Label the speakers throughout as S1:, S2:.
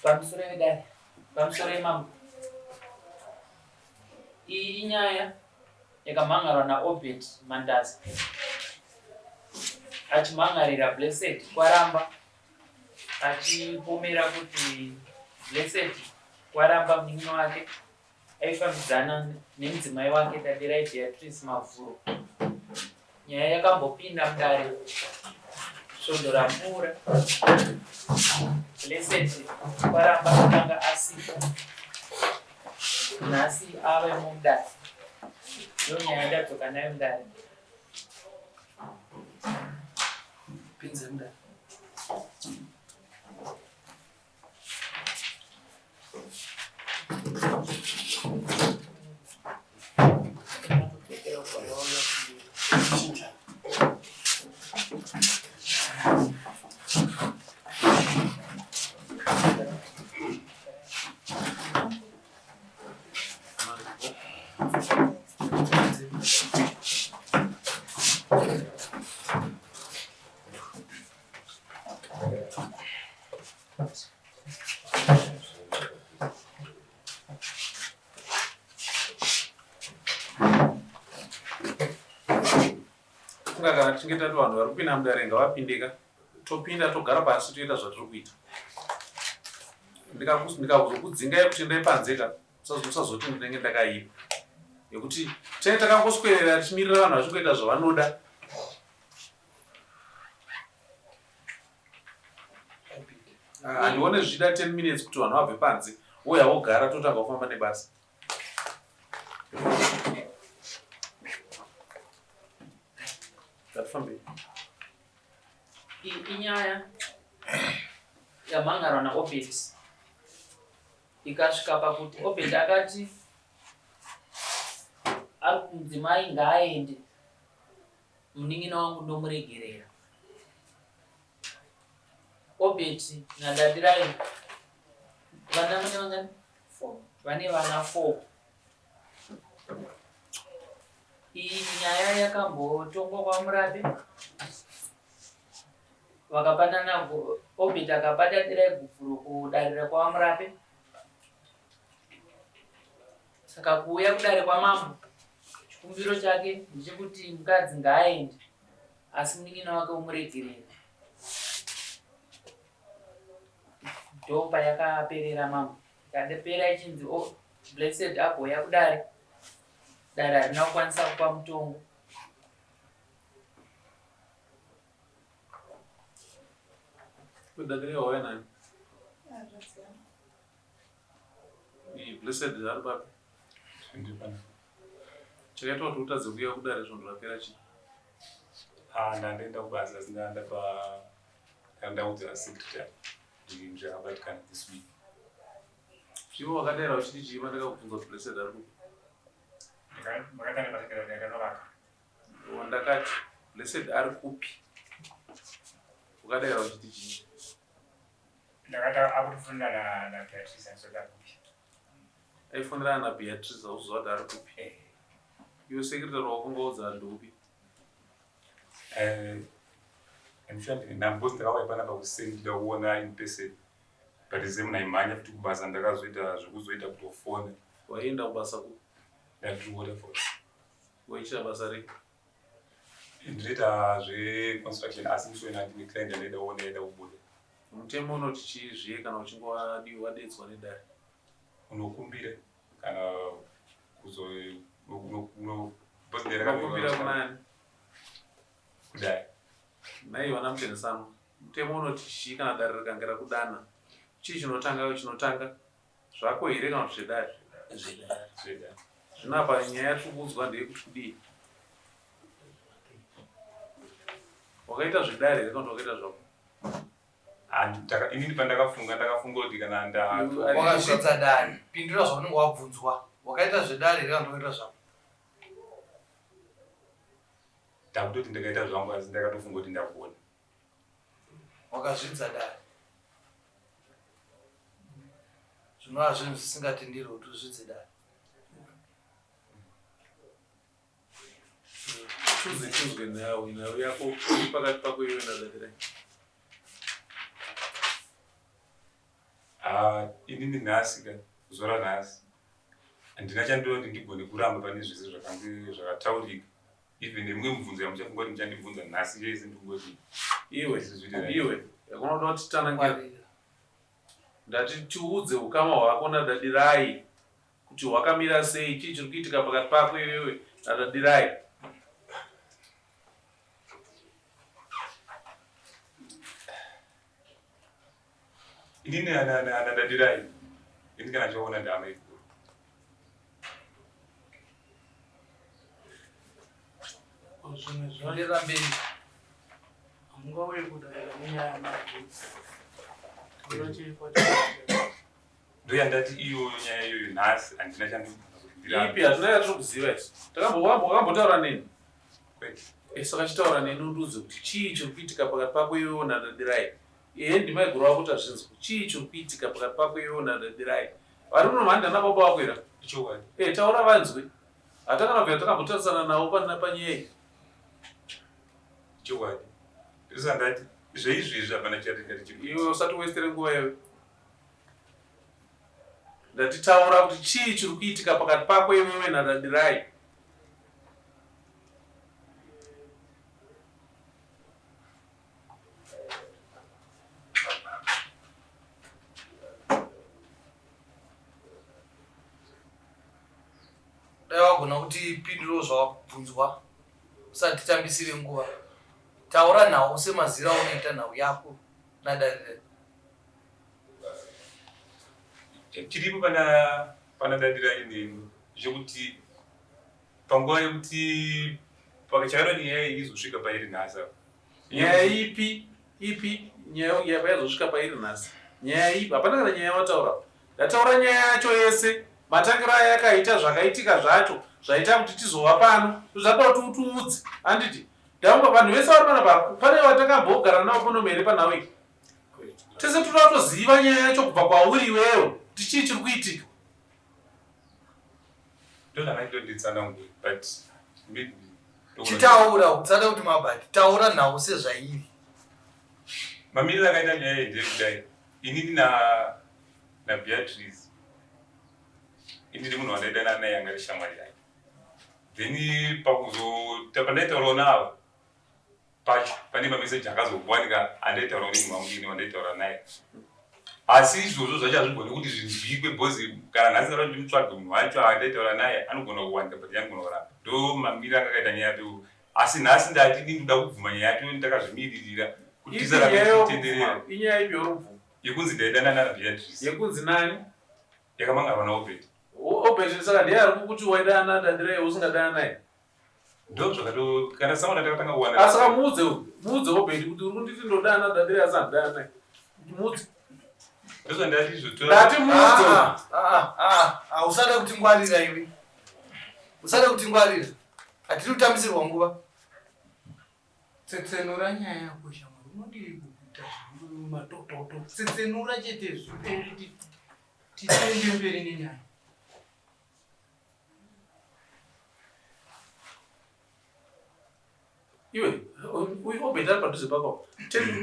S1: Pamusoro vedare, pamusoro yemambo. Iyi inyaya yakamhan'arwa naObert Mandaza achimhan'arira Blessed Kwaramba achipomera kuti Blessed Kwaramba munin'ina wake aifambidzana nemudzimai wake Dadirai Beatrice Mavhuro. Nyaya yakambopinda mudare svondo rapfuura. Blessed Kwaramba akanga asipo, nhasi avemo mudare. Ndiyo nyaya yandadzoka nayo mudare.
S2: Pinze mudare.
S3: Funga kana tichinge tati vanhu vari kupinda mudare ngavapindeka topinda togara pasi toita zvatiri kuita. Ndikazokudzingai kuti endai panze ka musazoti ndinenge ndakaipa nekuti tinenge takangoswerera tichimirira vanhu vachingoita zvavanoda. Ah, handione zvichida 10 minutes kuti vanhu vabve panze wouya wogara totanga kufamba nebasa. Ngatifambei.
S1: Iyi inyaya yamhan'arwa naObert ikasvika pakuti Obert akati ari kumudzimai ngaaende munin'ina wangu ndomuregerera. Obert naDadirai vana mune vangani? Vane vana 4. Iyi nyaya yakambotongwa kwaMurape vakapanana Obert akapa Dadirai gupuro kudare kwaMurape saka kuuya kudare kwamambo chikumbiro chake ndechekuti mukadzi ngaaende asi munin'ina wake omuregerera ndopayakaperera mambo ikapera ichinzi oh, blessed agouya kudare dare harina kukwanisa kupa mutongo
S3: Kudadire wauya nani? Blessed ari papi? Chakaita kuti utadze kuuya kudare svondo rapera chii?
S4: Ah, ndandaenda kubasa asi ndandapa ndaudza secretary kuti ndakabatikana this week.
S3: Iwe wakadaira uchiti chii pandakakubvunza kuti Blessed ari kupi?
S4: Makatanga pasecretary ndanovaka.
S3: Wandakati Blessed ari kupi? Wakadaira uchiti chii?
S4: Ndakati akutofonera na Beatrice asoda kupi.
S3: Aifonerana na Beatrice auziva kuti ari kupi.
S4: Eh.
S3: Iwe secretary wako ungaudza ndikupi?
S4: Eh, I'm sure ndambozi ndakauya panapa kuseni ndida kuona in person but same naimhanya futi kubasa ndakazoita zvekuzoita kutofona.
S3: Waienda kubasa kupi?
S4: Ndandiri Waterfalls.
S3: Waiita basa rei?
S4: Ndinoita zveconstruction asi musi wena ndine client yandaida kuona yaida kubuda.
S3: Mutemo unoti chii zviye kana uchinge wadedzwa nedare?
S4: Unokumbira kana kuzo
S3: unokumbira kunani?
S4: Kudare.
S3: Nhai vana Mutenhesanwa, mutemo unoti chii kana dare rikange rakudana? Chii chinotanga chinotanga? Zvako here kana kuti zvedare?
S4: Zvedare.
S3: Zvino apa nyaya yatiri kuudzwa ndeyekuti kudii? Wakaita zvedare here kana kuti wakaita zvako?
S4: Inini pandakafunga ndakafunga kuti kana nda
S2: Wakazvidza dare. Pindura zvaunenge wabvunzwa. Wakaita zvedare here kana kuti wakaita zvako?
S4: Ndakutoti ndakaita zvangu asi ndakatofunga kuti ndagona.
S2: Wakazvidza dare. Zvinova zvinhu zvisingatenderwe kuti uzvidze dare.
S3: Tuze tuzwe nhau nhau yako iri pakati pako iwe naDadirai.
S4: Ah, inini nhasi ka zuva ranhasi handina chandinoti ndigone kuramba pane zvese zvakange zvakataurika even nemumwe mubvunzo yamuchafunga kuti muchandibvunza nhasi yese ndikungoti
S3: iwe iwe yakunoda kuti tanangira ndati tiudze ukama hwako nadadirai kuti hwakamira sei chii chiri kuitika pakati pako iwewe nadadirai
S4: Inini anadadirai ini kana chaona ndaamaiguru.
S5: Zvimwe zvaenderera mberi hamungauye kudarira nenyaya yamaiguru.
S4: Ndoyandati iyoyo nyaya iyoyo nhasi handina chandikugona kuti ndirambe.
S3: Ipi hatina yatiri kuziva isu. Takambotaura neni.
S4: Kwete.
S3: Eh, saka chitaura neni undiudze kuti chii chiri kuitika pakati pako iwewe naDadirai. Ehe ndimaiguru vako tazvinzwa. Chii chiri kuitika pakati pako iwewe naDadirai? Vari muno mhani ndana baba vako here?
S4: Ichokwadi.
S3: Eh, taura vanzwe. Hatakana kubvira takambotarisana navo pana panyaya iyi.
S4: Ichokwadi. Ndosaka ndati zveizvezvi hapana chatingati chiri
S3: Iwe usati westere nguva iwe. Ndati taura kuti chii chiri kuitika pakati pako iwewe naDadirai.
S2: Dai wagona kuti pinduro zvawabvunzwa usatitambisire nguva. Taura nhau semazira aunoita nhau yako naDadirai.
S4: Chiripo pana pana Dadirai neni zvekuti panguva yekuti pakachakada nyaya iyi izosvika pairi nhasi apa.
S3: Nyaya ipi ipi nyaya yapaizosvika pairi nhasi? Nyaya ipi? Hapana kana nyaya yawataura. Ndataura nyaya yacho yese, matangiro ayakaita, zvakaitika zvacho, zvaita kuti tizova pano. Zvada kuti utiudze, handiti? Ndaumba vanhu vese vari panapa, pane vatakambogara navo pano here panhau iyi? Tese toda kutoziva nyaya yacho kubva kwauri iwewe kuti chii chiri kuitika.
S4: Ndozvamaitonditsanangura but maybe
S2: Chitaura usada kuti mabati, taura nhau sezvairi.
S4: Mamiriro akaita nyaya iyi ndeyekudai inini na naBeatrice ini ndiri munhu wandaidanana naye anga ari shamwari yake then pakuzo pandaitaurawo navo pacho pane mameseji akazowanika andaitaura nemunhu wangu ini wandaitaura naye asi izvozvo zvacho hazvigoni kuti zvinzwikwe bhozi kana nhasi ndada kuti ndimutsvage munhu wacho andaitaura naye anogona kuwanika but anogona kuramba ndo mamiri anga akaita nyaya yacho asi nhasi ndati ini ndoda kubvuma nyaya yacho ndakazvimiririra kuti tisarambe tichitenderera
S3: inyaya ipi yauri kubvuma
S4: yekunzi ndaidanana naBeatrice
S3: yekunzi nani
S4: yakamangarwa naObert
S3: Obert saka ndiye ari kukuti waidana naDadirai usingadana naye
S4: Ndozvakato kana someone atakatanga kuwana.
S3: Asi muudze muudze Obedi kuti uri kunditi ndodana Dadire asi handidana naye. Muudze.
S4: Ndozvandati izvo.
S3: Ndati muudze.
S2: Ah, ah, ah, ah, usada kutingwarira iwe. Usada kutingwarira. Hatiri kutambisirwa nguva.
S5: Tsetsenura nyaya yako shamwari, unodii kuita matototo? Tsetsenura chete zvipere tiende mberi nenyaya.
S3: Iwe uyu Obed ari padhuze pako.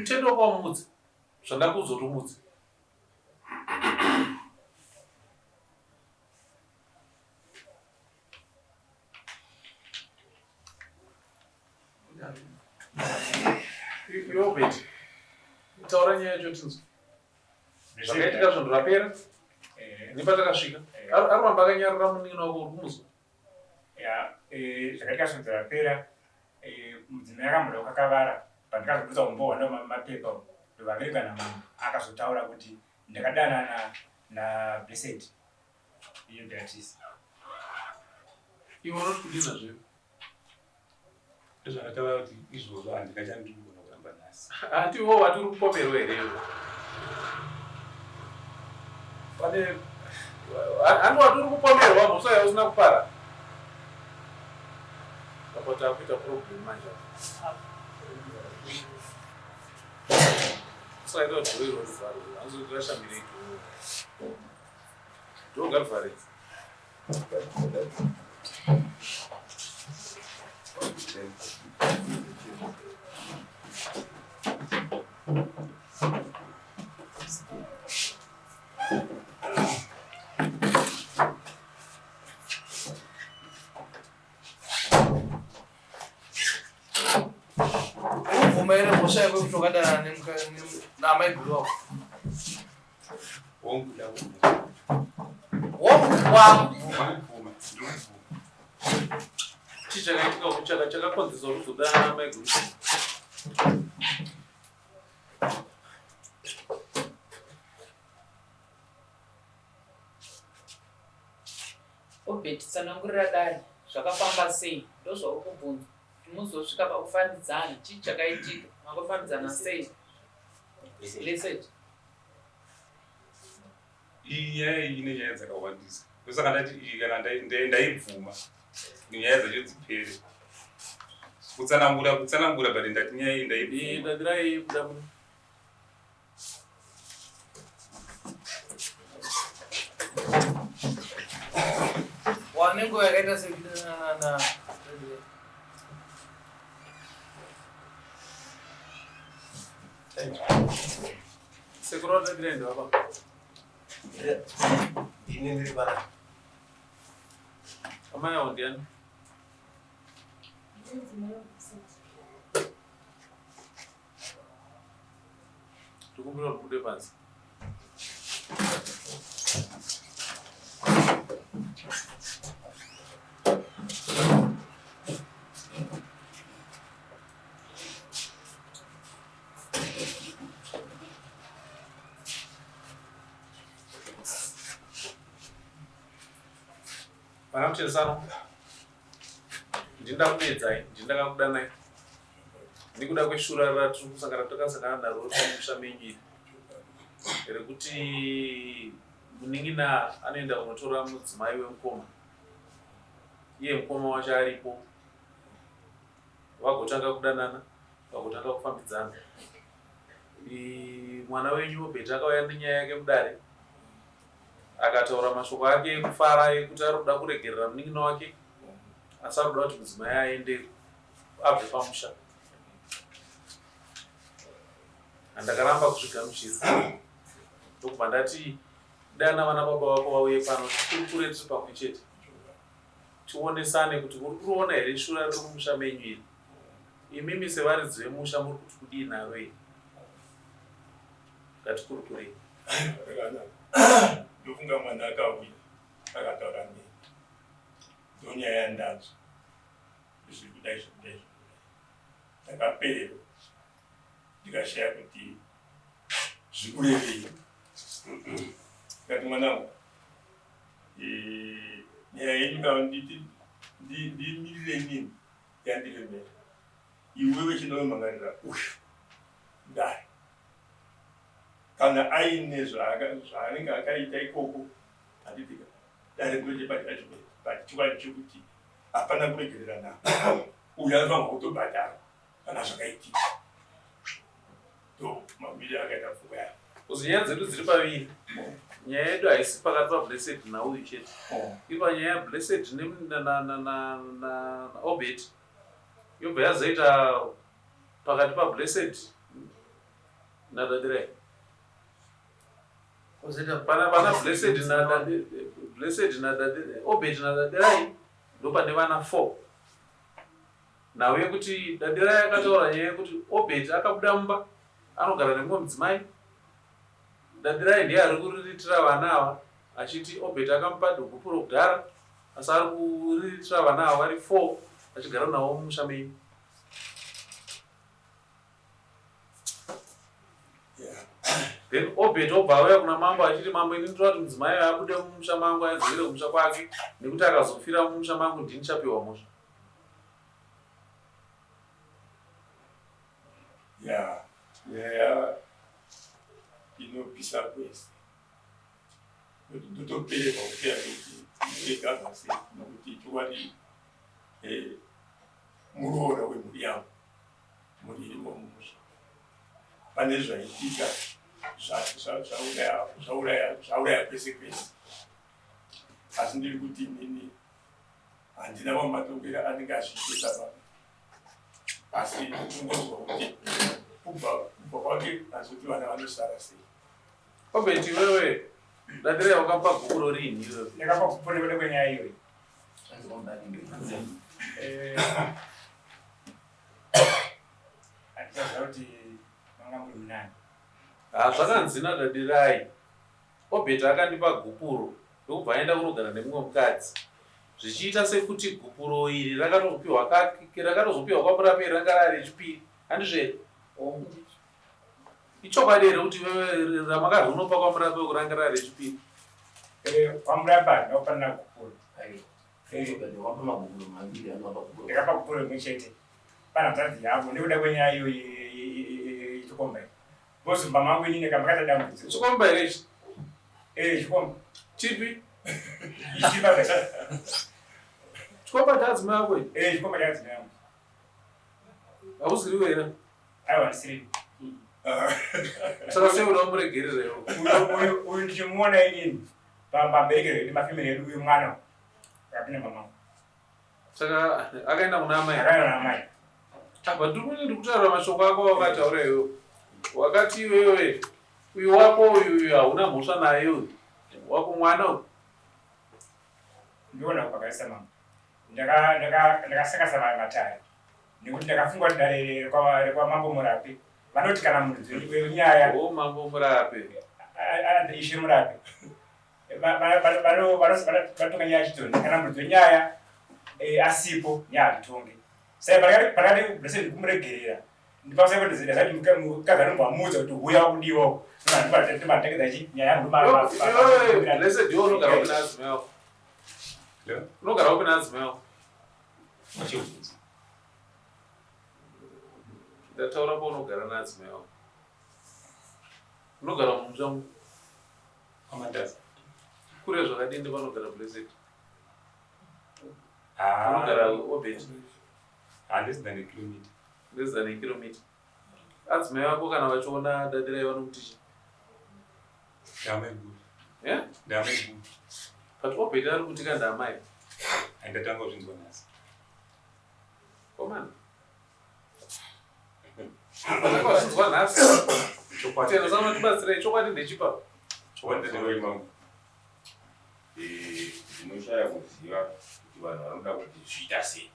S3: Tendo wakamuudza zvandakuudza kuti umuudze. Iwe Obed, taura nyaya yacho tinzwe. Zvakaitika svondo rapera eh. nepatakasvika eh. aruramba akanyarara munin'ina wako uri kumuzwa
S6: eh, zvakaitika svondo rapera mudzimai akamboda kukakavara pandikazobudisa umbo hwanda mapepa ndobva namambo akazotaura kuti ndakadanana nablessed iye beatrice
S3: iwe unoti kudii nazvo
S4: Ndozvakataura kuti izvozvo handingachandiri kugona kuramba nhasi.
S3: Hanti iwe wati uri kupomerwa here iwe? Pane hanti wati uri kupomerwa mhosva yausina kupara? Apo takuita problem manje apa. Usaita kuti dhoo iro rivharwe, hanzi rashamirei dhoo. Dhoo ngarivharwe.
S2: Ubvuma here mhosva yako yekuti wakadanana naamaiguru wako?
S4: Hongu, ndakubvuma.
S2: Hongu, wakubvuma.
S4: Ndakubvuma, ndinobvuma.
S3: Chii chakaitika kuti chakakonzesa kuti uzodanana namaiguru?
S1: Obert tsanangurira dare zvakafamba sei ndozvauri kubvunzwa kuti muzosvika pakufambidzana chii chakaitika makafambidzana sei Blessed
S4: Iyi nyaya iyi ine nyaya dzakawandisa. Ndosaka ndati iyi kana ndaibvuma kuti nyaya dzacho dzipere. Kutsanangura kutsanangura but ndati nyaya iyi ndaibvuma.
S3: Dadirai buda muno.
S2: Wane nguva yakaita sekudanana na
S3: Sekuru vatadira ende baba.
S7: Ini ndiri pana.
S3: Amai avo ndiani? Tikumbira kuti bude panze. Vana Mucheresano, ndinoda kuedzai, ndindakakudanai nekuda kweshura ratiri kusangana takasangana naro mumusha menyu iri rekuti munin'ina anoenda kunotora mudzimai wemukoma iye mukoma wacho aripo vagotanga kudanana vagotanga kufambidzana mwana wenyu Obert akauya nenyaya yake mudare akataura mashoko ake ekufara ekuti ari kuda kuregerera munin'ina wake asi ari kuda kuti mudzimai aende abve pamusha handakaramba kuzvigamuchira ndokubva ndati dana vana baba vako vauye pano tikurukure tiri pamwe chete tionesane kuti muri kuriona here shura riri mumusha menyu iri imimi sevaridzi vemusha muri kuti kudii naro iri ngatikurukurei
S8: ndofunga mwana akauya akataura neni ndonyaya yandanzwa zviri kudai zviri kudai zviri kudai ndakapererwa ndikashaya kuti zvikurevei ndikati mwanangu eh, nyaya yenyu kana nditi ndimirire nini yandiremera iwewe chinomangarira uyu dai kana aine zvaanenge akaita ikoko handitika dare ndinochepa but chokwadi chekuti hapana kuregererana uyu anofanirwa kutobhadharwa kana zvakaitika ndo mamiriro akaita pfungwa yavo
S3: Kuzi nyaya dzedu dziri paviri. Nyaya yedu haisi pakati paBlessed nauyu chete.
S8: Oh.
S3: Iri panyaya yaBlessed naObert. Yobva yazoita pakati paBlessed naDadirai. Pana pana Blessed na Blessed na Obert naDadirai ndopane vana 4. Nhau yekuti Dadirai akataura nyaya yekuti Obert akabuda mumba anogara nemumwe mudzimai. Dadirai ndiye ari kuriritira vana ava achiti Obert akamupa gupuro kudhara asi ari kuriritira vana ava vari 4 achigara navo mumusha menyu. Then Obert obva auya kuna mambo achiti mambo ini ndinoda kuti mudzimai abude mumusha mangu adzokere kumusha kwake nekuti akazofira mumusha mangu ndini chapiwa mhosva.
S8: Ya nyaya inopisa kwese ndotopererwa kuteya kuti ndegava sei nokuti chokwadi eh, muroora wemhuri yangu mhuri irimo mumusha pane zvaitika zvauraya kwese kwese asi ndiri kuti inini handina mamwe matongero anenge azviitisa pano asi ndinongonzwa kuti kubva kubva kwake hazvoti vana vanosara sei
S3: Obert iwewe Dadirai wakamupa gupuro rini iwewe?
S6: Ndakapa gupuro nekuda kwenyaya iyoyi. Handichaziva kuti manga muri munani.
S3: Ha zvakanzi naDadirai, Obert akandipa gupuro ndokubva aenda kunogara nemumwe mukadzi. Zvichiita sekuti gupuro iri rakatozopiwa rakatozopiwa kwaMurape ranga rari rechipiri. Handizvo here? Ichokwadi here kuti ramakazonopa kwaMurape uku ranga rari rechipiri?
S6: KwaMurape handina kupanana gupuro. Ndakapa gupuro rimwe chete pana hanzvadzi yavo nekuda kwenyaya iyoyi yechikomba iyi. Because mumba mangu inini kamba kaita dambudziko.
S3: Chikomba here ichi?
S6: Eh, chikomba.
S3: Chipi?
S6: Ichi baba.
S3: Chikomba chaadzimai ako ichi?
S6: Eh, chikomba chaadzimai angu.
S3: Hausiriwe here?
S6: Aiwa, ndisiri.
S3: Saka sei uda kumuregerera iwe?
S6: Uyu uyu ndichimuona inini pamberekero yedu mafemili edu uyu mwana akapinda mumba mangu.
S3: Saka akaenda kuna amai.
S6: Akaenda kuna amai.
S3: Apa ndiri ndiri kutaura mashoko ako awakataura iwewe. Wakati iwewe uyu wako uyu uyu hauna mhosva naye uyu. Wako mwana uyu.
S6: Ndiona kupakarisa mama. Ndaka ndaka ndakasakasa matare. Nekuti ndakafunga kuti dare rekwa mambo Murape vanoti kana muridzi wenyaya.
S3: Oh mambo Murape.
S6: Ishe Murape. Vanotonga nyaya chidzoni kana muridzi wenyaya asipo nyaya hatitonge. Saka pakati Blessed ndikumuregerera. Ndipasai kuti mukadzi anobva amuudza kuti huya wakudiwa. Ndinovatengedza chi nyaya yangu
S3: Blessed iwe unogara upi naadzimai wako? Unogara upi naadzimai wako? Ndataura paunogara naadzimai wako. Unogara mumusha mu?
S4: Kwamandaza.
S3: Kure zvakadini nepanogara Blessed? Unogara Obert?
S4: Less than a kilometer.
S3: Less than a kilometer. Adzimai vako kana vachiona dadirai vanomuti chii?
S4: Ndamai guru.
S3: Yeah?
S4: Ndamai guru.
S3: But Obert ari kuti ka ndamai.
S4: Handatanga kuzvinzwa nhasi.
S3: Komana. Watanga kuzvinzwa nhasi.
S4: Chokwadi.
S3: Tena sana tibatsirei chokwadi ndechipa.
S4: Chokwadi
S7: ndechekuti ndinoshaya kuziva kuti vanhu vanoda kuti zviita sei.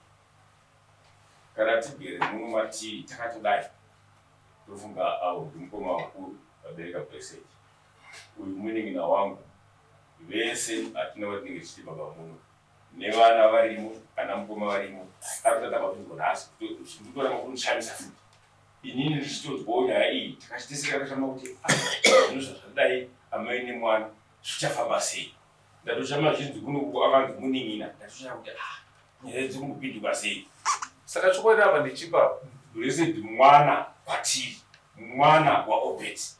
S7: Kana tigere muno matiri takatodai tofunga avo ndimukoma vakuru vabereka Blessed. Uyu munin'ina wangu vese hatina vatinenge tichiti baba muno nevana varimo ana mukoma varimo akutanga mabvunzo nhasi ndikutoramba kunoshamisa futi inini ndichitonzwawo nyaya iyi takachiteseka takashama kuti ah, zvino zvazvadai amai nemwana zvichafamba sei ndatoshama zvinzi kuno akanzi munin'ina ndatoshaya kuti ah nyaya dzikumbopinduka sei
S3: saka chokwadi apa ndechipa
S7: Blessed mwana kwatiri mwana waObert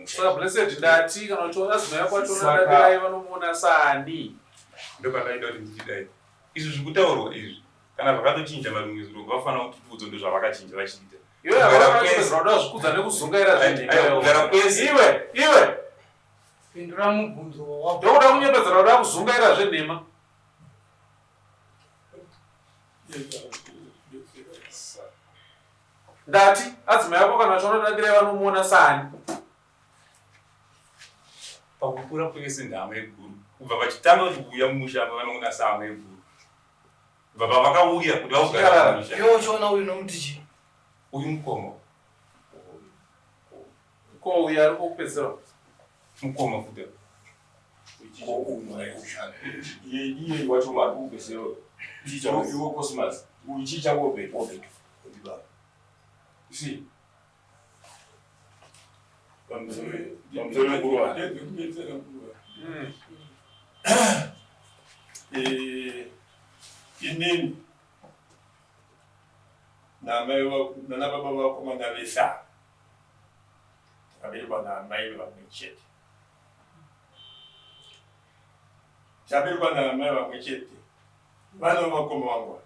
S3: Saka Blessed ndati kana uchiona zino yako achiona dadirai vanomuona saani.
S4: Ndopandaida kuti ndichidai. Izvi zvikutaurwa izvi kana zvakatochinja marimwe zuro vafanira kuti tiudzwe ndozvavakachinja vachiita.
S3: Iwe havana zvikudza nekuzungaira zvenhema.
S4: Kugara kwese.
S3: Iwe iwe.
S5: Pindura mubvunzo wawabva.
S3: Ndokuda kunyepedzera kuda kuzungaira zvenhema. Ndati adzimai ako kana vachiona Dadirai vanomuona saani?
S4: Pakukura kwese ndaamai guru. Kubva vachitanga kuuya mumusha apa vanoona saamai guru. Kubva pavakauya kuti vakugara mumusha.
S2: Iwe uchiona uyu unomuti chii?
S4: Uyu mukoma.
S3: Ko uyu ari kwokupedzisira?
S4: Mukoma futi.
S7: Ko uyu iye iye wacho ari kupedzisira. Iwe Cosmas. Uyu chii chako Obert? Obert. See. Pamusoro mukuru
S8: Inini naamai nana baba vakomana vese ava takaberekwa naamai vamwe chete. Taberekwa naamai vamwe chete vana vavakoma vangu ava.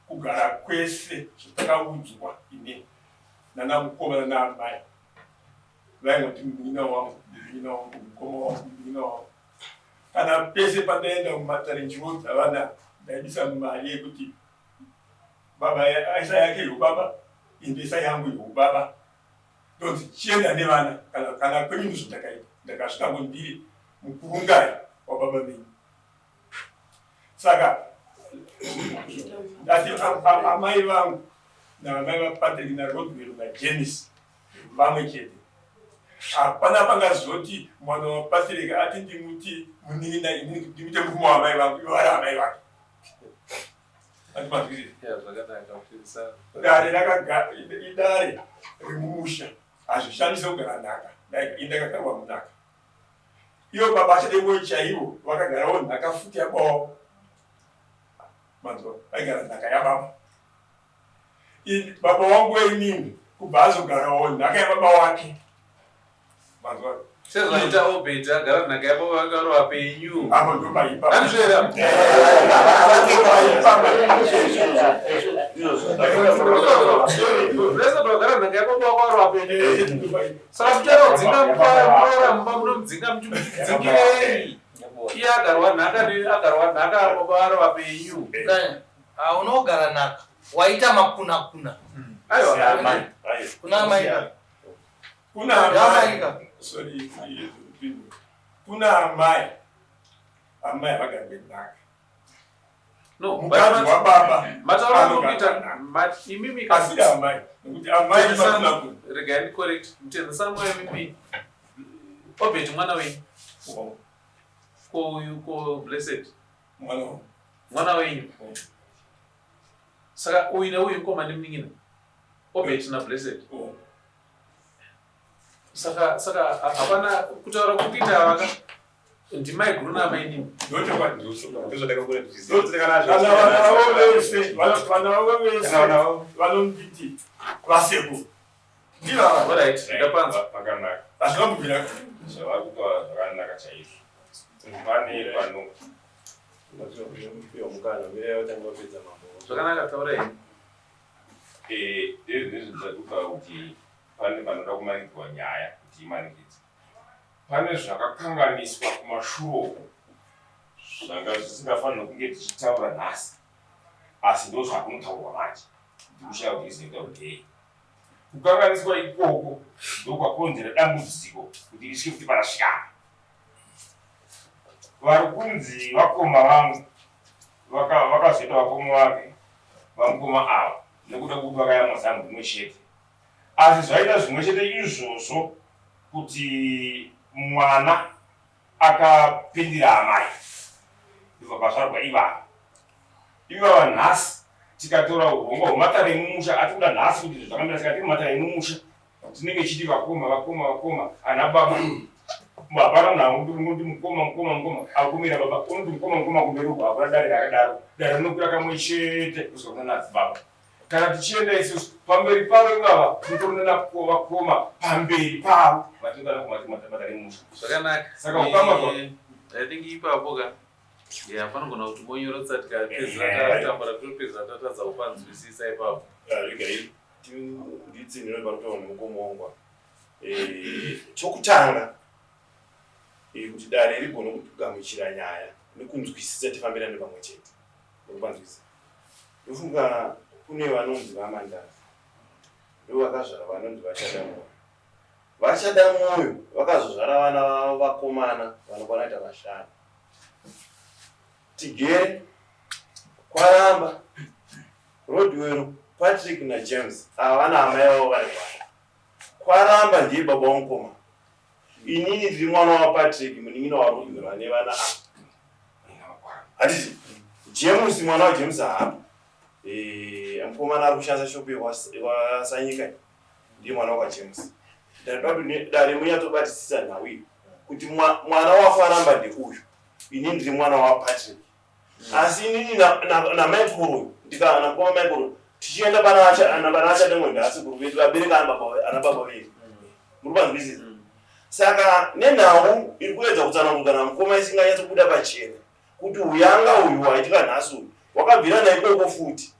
S8: Kugara kwese zvatakaudzwa ini nana mukoma nana amai vaingoti munin'ina wangu munin'ina wangu mukoma wangu munin'ina wangu kana pese pandaenda kumatare ndichiudza vana ndaibisa mari yekuti baba aisa yake yeubaba indisa yangu yeubaba. Ndonzi chienda nevana kana kana kwenyu ndizvo ndakaita. Ndakasvika kundiri mukurungai wababa venyu. Saka ndati amai vangu naamai vaPatrick naRodwell naJames vamwe chete. Hapana pangazoti mwana waPatrick ati ndimuti munin'ina inini ndimuite murume waamai vangu ivo vari amai vake. Dare rakaga idare remumusha hazvishandise kugara nhaka indakagarwa munhaka. Ivo baba achadengoi chaivo vakagarawo nhaka futi yababa wavo. Manzwa vaigara nhaka yababa. Baba wangu weinini kubva azogarawo nhaka yababa wake. Manzwa
S3: sezvaita Obert agara nhaka yababa vake vari vapenyu.
S8: Apo ndopaipa.
S3: Anozvera. Zvese bagara nhaka yababa vako vari vapenyu. Saka muchada kudzinga muroora mumba munomudzinga muchimudzingirei? Iye agarwa nhaka agarwa nhaka baba vari vapenyu.
S2: Ah, unogara nhaka waita makuna kuna.
S3: Aiwa.
S2: Kuna amai ka.
S8: Kuna amai. Sorry. Kuna amai. Amai havagari nhaka.
S3: No,
S8: mukadzi wababa
S3: mataura anokuita imimi
S8: asi amai nekuti amai makuna kuna.
S3: Regai ndicorrect mutendesa amai imimi Obert mwana wenyu ko uyu ko Blessed
S8: mwana
S3: mwana wenyu saka uyu neuyu mukoma nemunin'ina Obert naBlessed saka saka hapana kutaura kukuita vaka ndimai guru naamainini
S8: vana vavo vese vana vavo vese vanomuditi vasekuru ndivava
S3: Alright, ndapanzwa.
S7: Pakanaka.
S8: Hazvina kubvira.
S7: Zvavari kutaura zvakanaka chaizvo. Pane pano
S3: Zvakanaka taura henyu.
S7: Ndezvinezvi zvataura kuti pane panoda kumanikidzwa nyaya kuti imanikidzwe. Pane zvakakanganiswa kumashure uko zvanga zvisingafanirwi kunge tichitaura nhasi, asi ndozvakunotaurwa manje. Ndikushaya kuti izoita kudei. Kukanganiswa ikoko ndokwakonzera dambudziko kuti risvike kuti parasvika apa. Vari kunzi vakoma vangu vakazoita vakoma vake vamukoma ava nekuda kwekuti vakayamwa zamu rimwe chete. Asi zvaita zvimwe chete izvozvo kuti mwana akapindira amai ndobva pazvarwa ivava. Ivava nhasi tikatora urongwa hwematare emumusha atikuda nhasi kuti zvakamira saka tiri matare emumusha tinenge chiti vakoma vakoma vakoma ana baba hapana munhu unoti mukoma mukoma mukoma akumira baba unoti mukoma mukoma kumberi uko hakuna dare rakadaro dare rinokwira kamwe chete kusvika kuna nadzibaba kana tichienda isusu pamberi pavo ivava tinotorina vakoma pamberi pavo vatinogara kumatare emumusha
S3: Zvakanaka.
S7: Saka ukama
S3: I think ipapo ka ya panogona kuti monyorotsa tikapedzera tatambura topedzera tatadza kupanzwisisa ipapo.
S9: Regai nditsinhire parikutaurwa nemukoma wangu apa. Chokutanga kuti dare rigone kugamuchira nyaya nekunzwisisa tifambirane pamwe chete nekupanzwisisa. Ndofunga kune vanonzi vaMandaza ndovakazvara vanonzi vaChadammoyo. VaChadammoyo vakazozvara vana vavo vakomana vanokwana kuita vashanu. Tigere, Kwaramba, Rodwell, Patrick naJames ava vana amai vavo vari pano. Kwaramba ndiye baba wamukoma. Inini ndiri mwana waPatrick munin'ina waRodwell ane vana ava. Handiti James mwana waJames haapo. Mukomana ari kushandisa shop yekwaSanyika ndiye mwana wakwaJames. Ndinoda kuti dare munyatsobatisisa nhau iyi kuti mwana waKwaramba ndeuyu. Inini ndiri mwana waPatrick. Asi inini naMichael uyu ndika namukoma Michael uyu tichienda pana pana Achademwe ndaasekuru vedu vabereka ana baba vedu. Muri kupanzwisisa? Saka nenhau iri kuedza kutsanangurwa namukoma isinganyatsobuda pachena kuti huyanga uyu hwaitika nhasi uyu wakabvirana ikoko futi.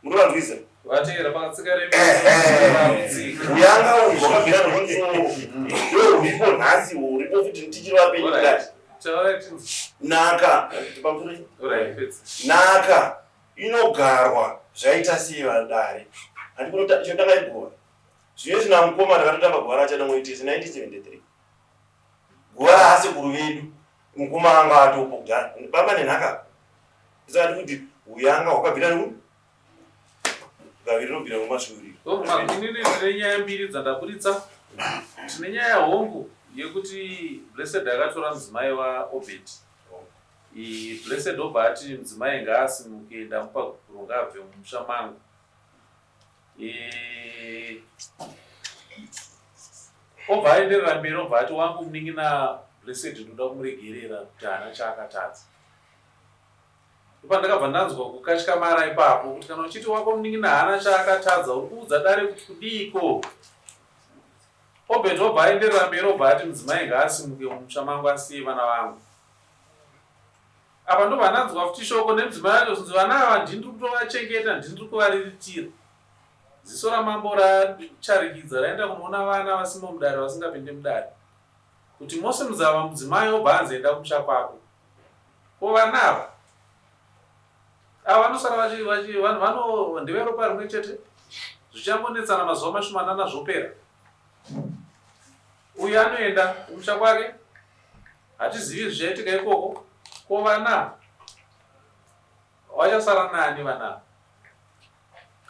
S9: Muri kupanzwisisa?
S3: Vateera pakatsika
S9: Huyanga uyu hwakabvirana kumusoro ndo huripo nhasi huripo futi tichiri vapenyu kudai. Nhaka nhaka inogarwa zvaita sei vadare handikuna chotanga igova. Zvino namukoma takatotamba guva rachadomwe tese 1973. Guva raasekuru vedu mukoma anga atopo kudhara. Baba nenhaka. Saka ndikuti huyanga hwakabvira neku gavi rinobvira mumasvuuriro.
S3: Inini ndine nyaya mbiri dzandaburitsa. Tine nyaya hongu yekuti Blessed akatora mudzimai waObert. Blessed obva ati mudzimai ngaasimuke ndamupa gupuro ngaabve mumusha mangu. Obva aenderera mberi obva ati wangu munin'ina Blessed ndoda kumuregerera kuti haana chaakatadza. Ndopandakabva ndanzwa kukatyamara ipapo kuti kana uchiti wako munin'ina haana chaakatadza uri kuudza dare kuti kudiiko? Obert obva aenderera mberi obva ati mudzimai ngaasimuke mumusha mangu asiye vana vangu. Apa ndobva ndanzwa futi shoko nemudzimai wacho zvinzi vana ava ndini ndiri kutovachengeta ndini ndiri kuvariritira. Ziso ramambo racharikidza raenda kunoona vana vasimo mudare vasingapinde mudare. Kuti mosimudza ava mudzimai obva anzi enda kumusha kwako. Ko vana ava? Ava vanosara vachi vachi vanhu vano ndeveropa rimwe chete. Zvichangonetsana mazuva mashomanana zvopera. Uyu anoenda kumusha kwake. Hatizivi zvichaitika ikoko. Ko vana vachasara nani vana ava?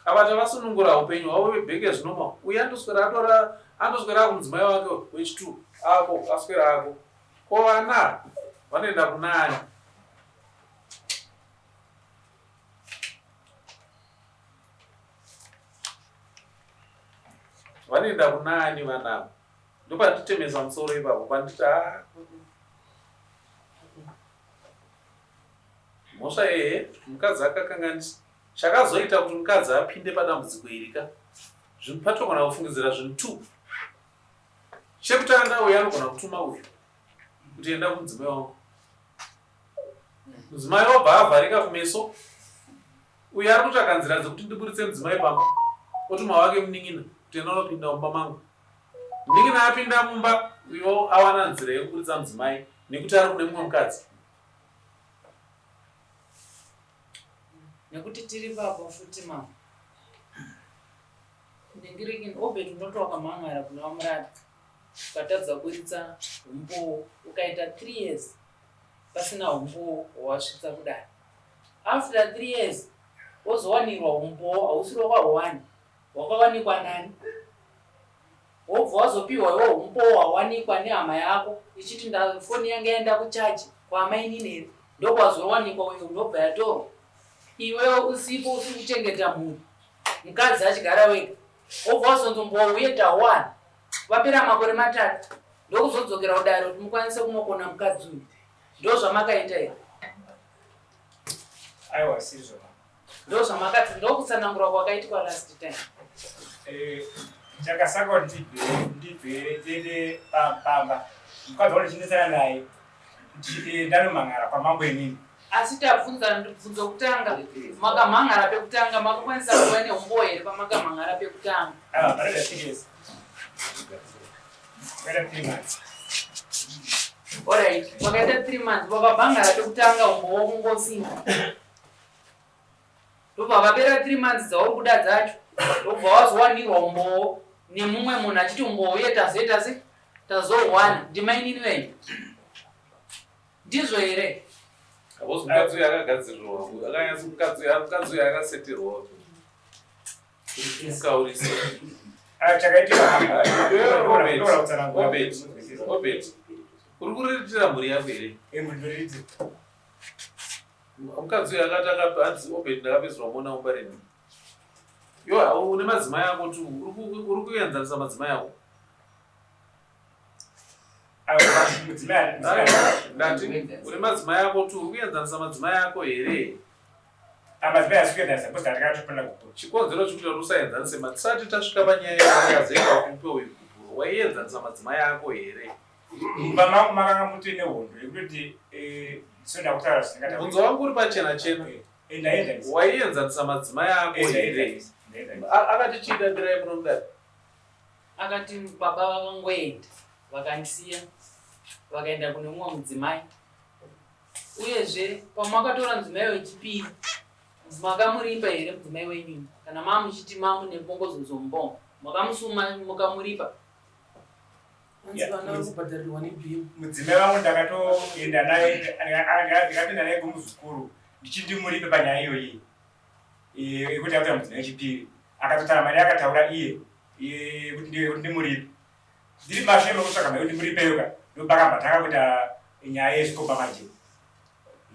S3: Ava tavasunungura hupenyu hwavo vebheke zvinoma. Uyu andoswera atora andoswera akumudzimai wake wechitu ako aswera ako. Ko vana vanoenda kunani? Vanoenda kunani vana ava? Ndopanditemesa musoro ipapo panditi haa mhosva ehe mukadzi akakanganisa. Chakazoita kuti mukadzi apinde padambudziko iri ka zvinhu patogona kufungidzira zvinhu two. Chekutanga uyu anogona kutuma uyu kuti enda kumudzimai wangu. Mudzimai obva avharika kumeso. Uyu ari kutsvaka nzira dzekuti ndiburitse mudzimai pamba. Otuma wake munin'ina kuti enda unopinda mumba mangu. Munin'ina apinda mumba uyo awana nzira yekuburitsa mudzimai nekuti ari kune mumwe mukadzi.
S1: Nekuti tiri baba futi mama. Ndingirikini Obert unoti wakamhan'ara kuna vaMurapi ukatadza kuburitsa humbowo ukaita 3 years pasina humbowo hwawasvitsa kudare. After 3 years wozowanirwa humbowo hausiri wakahuwana hwakawanikwa nani? Wobva wazopiwa iwe humbowo hwawanikwa nehama yako ichiti foni yange yaenda kuchaji kwaamainini here ndokwazowanikwa uyo ndobva yatorwa iwewe usipo usiri kuchengeta mhuri mukadzi achigara wega wobva wazonzi mbouye tawana vapera makore matatu ndokuzodzokera kudare kuti mukwanise kunokona mukadzi uyu ndozvamakaita here?
S6: Aiwa sizvo.
S1: Ndozvamakati ndokutsanangura kwakaitwa last time.
S6: Eh, chakasaka kuti ndibve ndiende pamba mukadzi wangu ndichinetsana naye eh, ndanomhan'ara kwamambo inini.
S1: Asi tabvunza bvunzo kutanga makamhan'ara pekutanga makakwanisa kuva neumbowo here pamakamhan'ara pekutanga?
S6: Ah, panoda 3 years. Panoda 3 months.
S1: Alright, pakaita 3 months wakabhangara pekutanga umbowo kungosina. Ndobva vapera 3 months dzauri kuda dzacho ndobva wazowanirwa umbowo nemumwe munhu achiti umbowo uye tazoita se tazohwana ndimainini venyu. Ndizvo here?
S3: Havozi mukadzi uyu akagadzirirwa akanyatso mukadzi uyu mukadzi uyu akasetirwa kuti mukaurisa.
S6: Ah, chakaitika
S3: Obert, Obert, uri kuriritira mhuri yako here?
S6: Eh, mhuri
S3: Mukadzi uyu akati akapa hanzi Obert ndakapedzerwa mona mumba reni. Yo une madzimai ako tu uri kuenzanisa madzimai ako. Ndati une madzimai ako tu uri kuenzanisa madzimai ako here?
S6: Madzimai asi kuenzanisa because ndakatopanda gupuro.
S3: Chikonzero chekuti kuti usaenzanise tisati tasvika panyaya yakazoita kuti upe uyu gupuro waienzanisa madzimai ako here?
S6: Mumba mangu makanga mutori nehondo yekutoti eh, ndisonda kutaura zvisingatauriki.
S3: Mubvunzo wangu uri pachena chena.
S6: Eh, ndaienzanisa.
S3: Waienzanisa madzimai ako
S6: Eh,
S3: here?
S6: ndaienzanisa. Ndaienzanisa.
S3: Akati chii dambirai muno mudare?
S1: Akati baba vakangoenda vakandisiya vakaenda kune mumwe mudzimai. Uyezve pamakatora mudzimai wechipiri makamuripa here mudzimai wenyu kana mamuchiti mamune bongozozo mubongo? Makamusuma mukamuripa.
S6: Mudzimai vangu ndakatoenda naye ndikatoenda naye kumuzukuru ndichindimuripe panyaya iyoyi yekuti akuita mudzimai wechipiri akatotaura mari akataura iye yekuti ndimuripe ndiri mashure mekutsvaga mari kuti ndimuripeyoka ndopakabva tanga kuita nyaya yezvikomba manje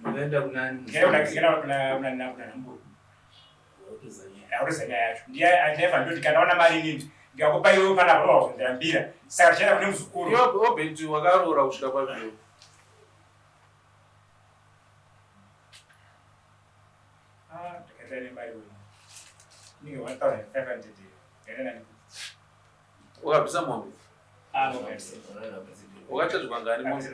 S1: Makaenda kunani?
S6: Ndikaenda kuna kuna kuna nambuya. Ndakutoziva nyaya yacho. Ndiye andaiva ndoti kana wana mari inini ndikakupa iwe pana baba wazondirambira. Saka tichaenda kune muzukuru.
S3: Iwe Obert wakaroora kusvika papi?
S6: Ah, ndakaenda nemari wewe. Inenge 1500. Ndakaenda nani?
S3: Wakabvisa mombe?
S6: Ah, mombe handisi.
S3: Wakachajwa ngani mombe?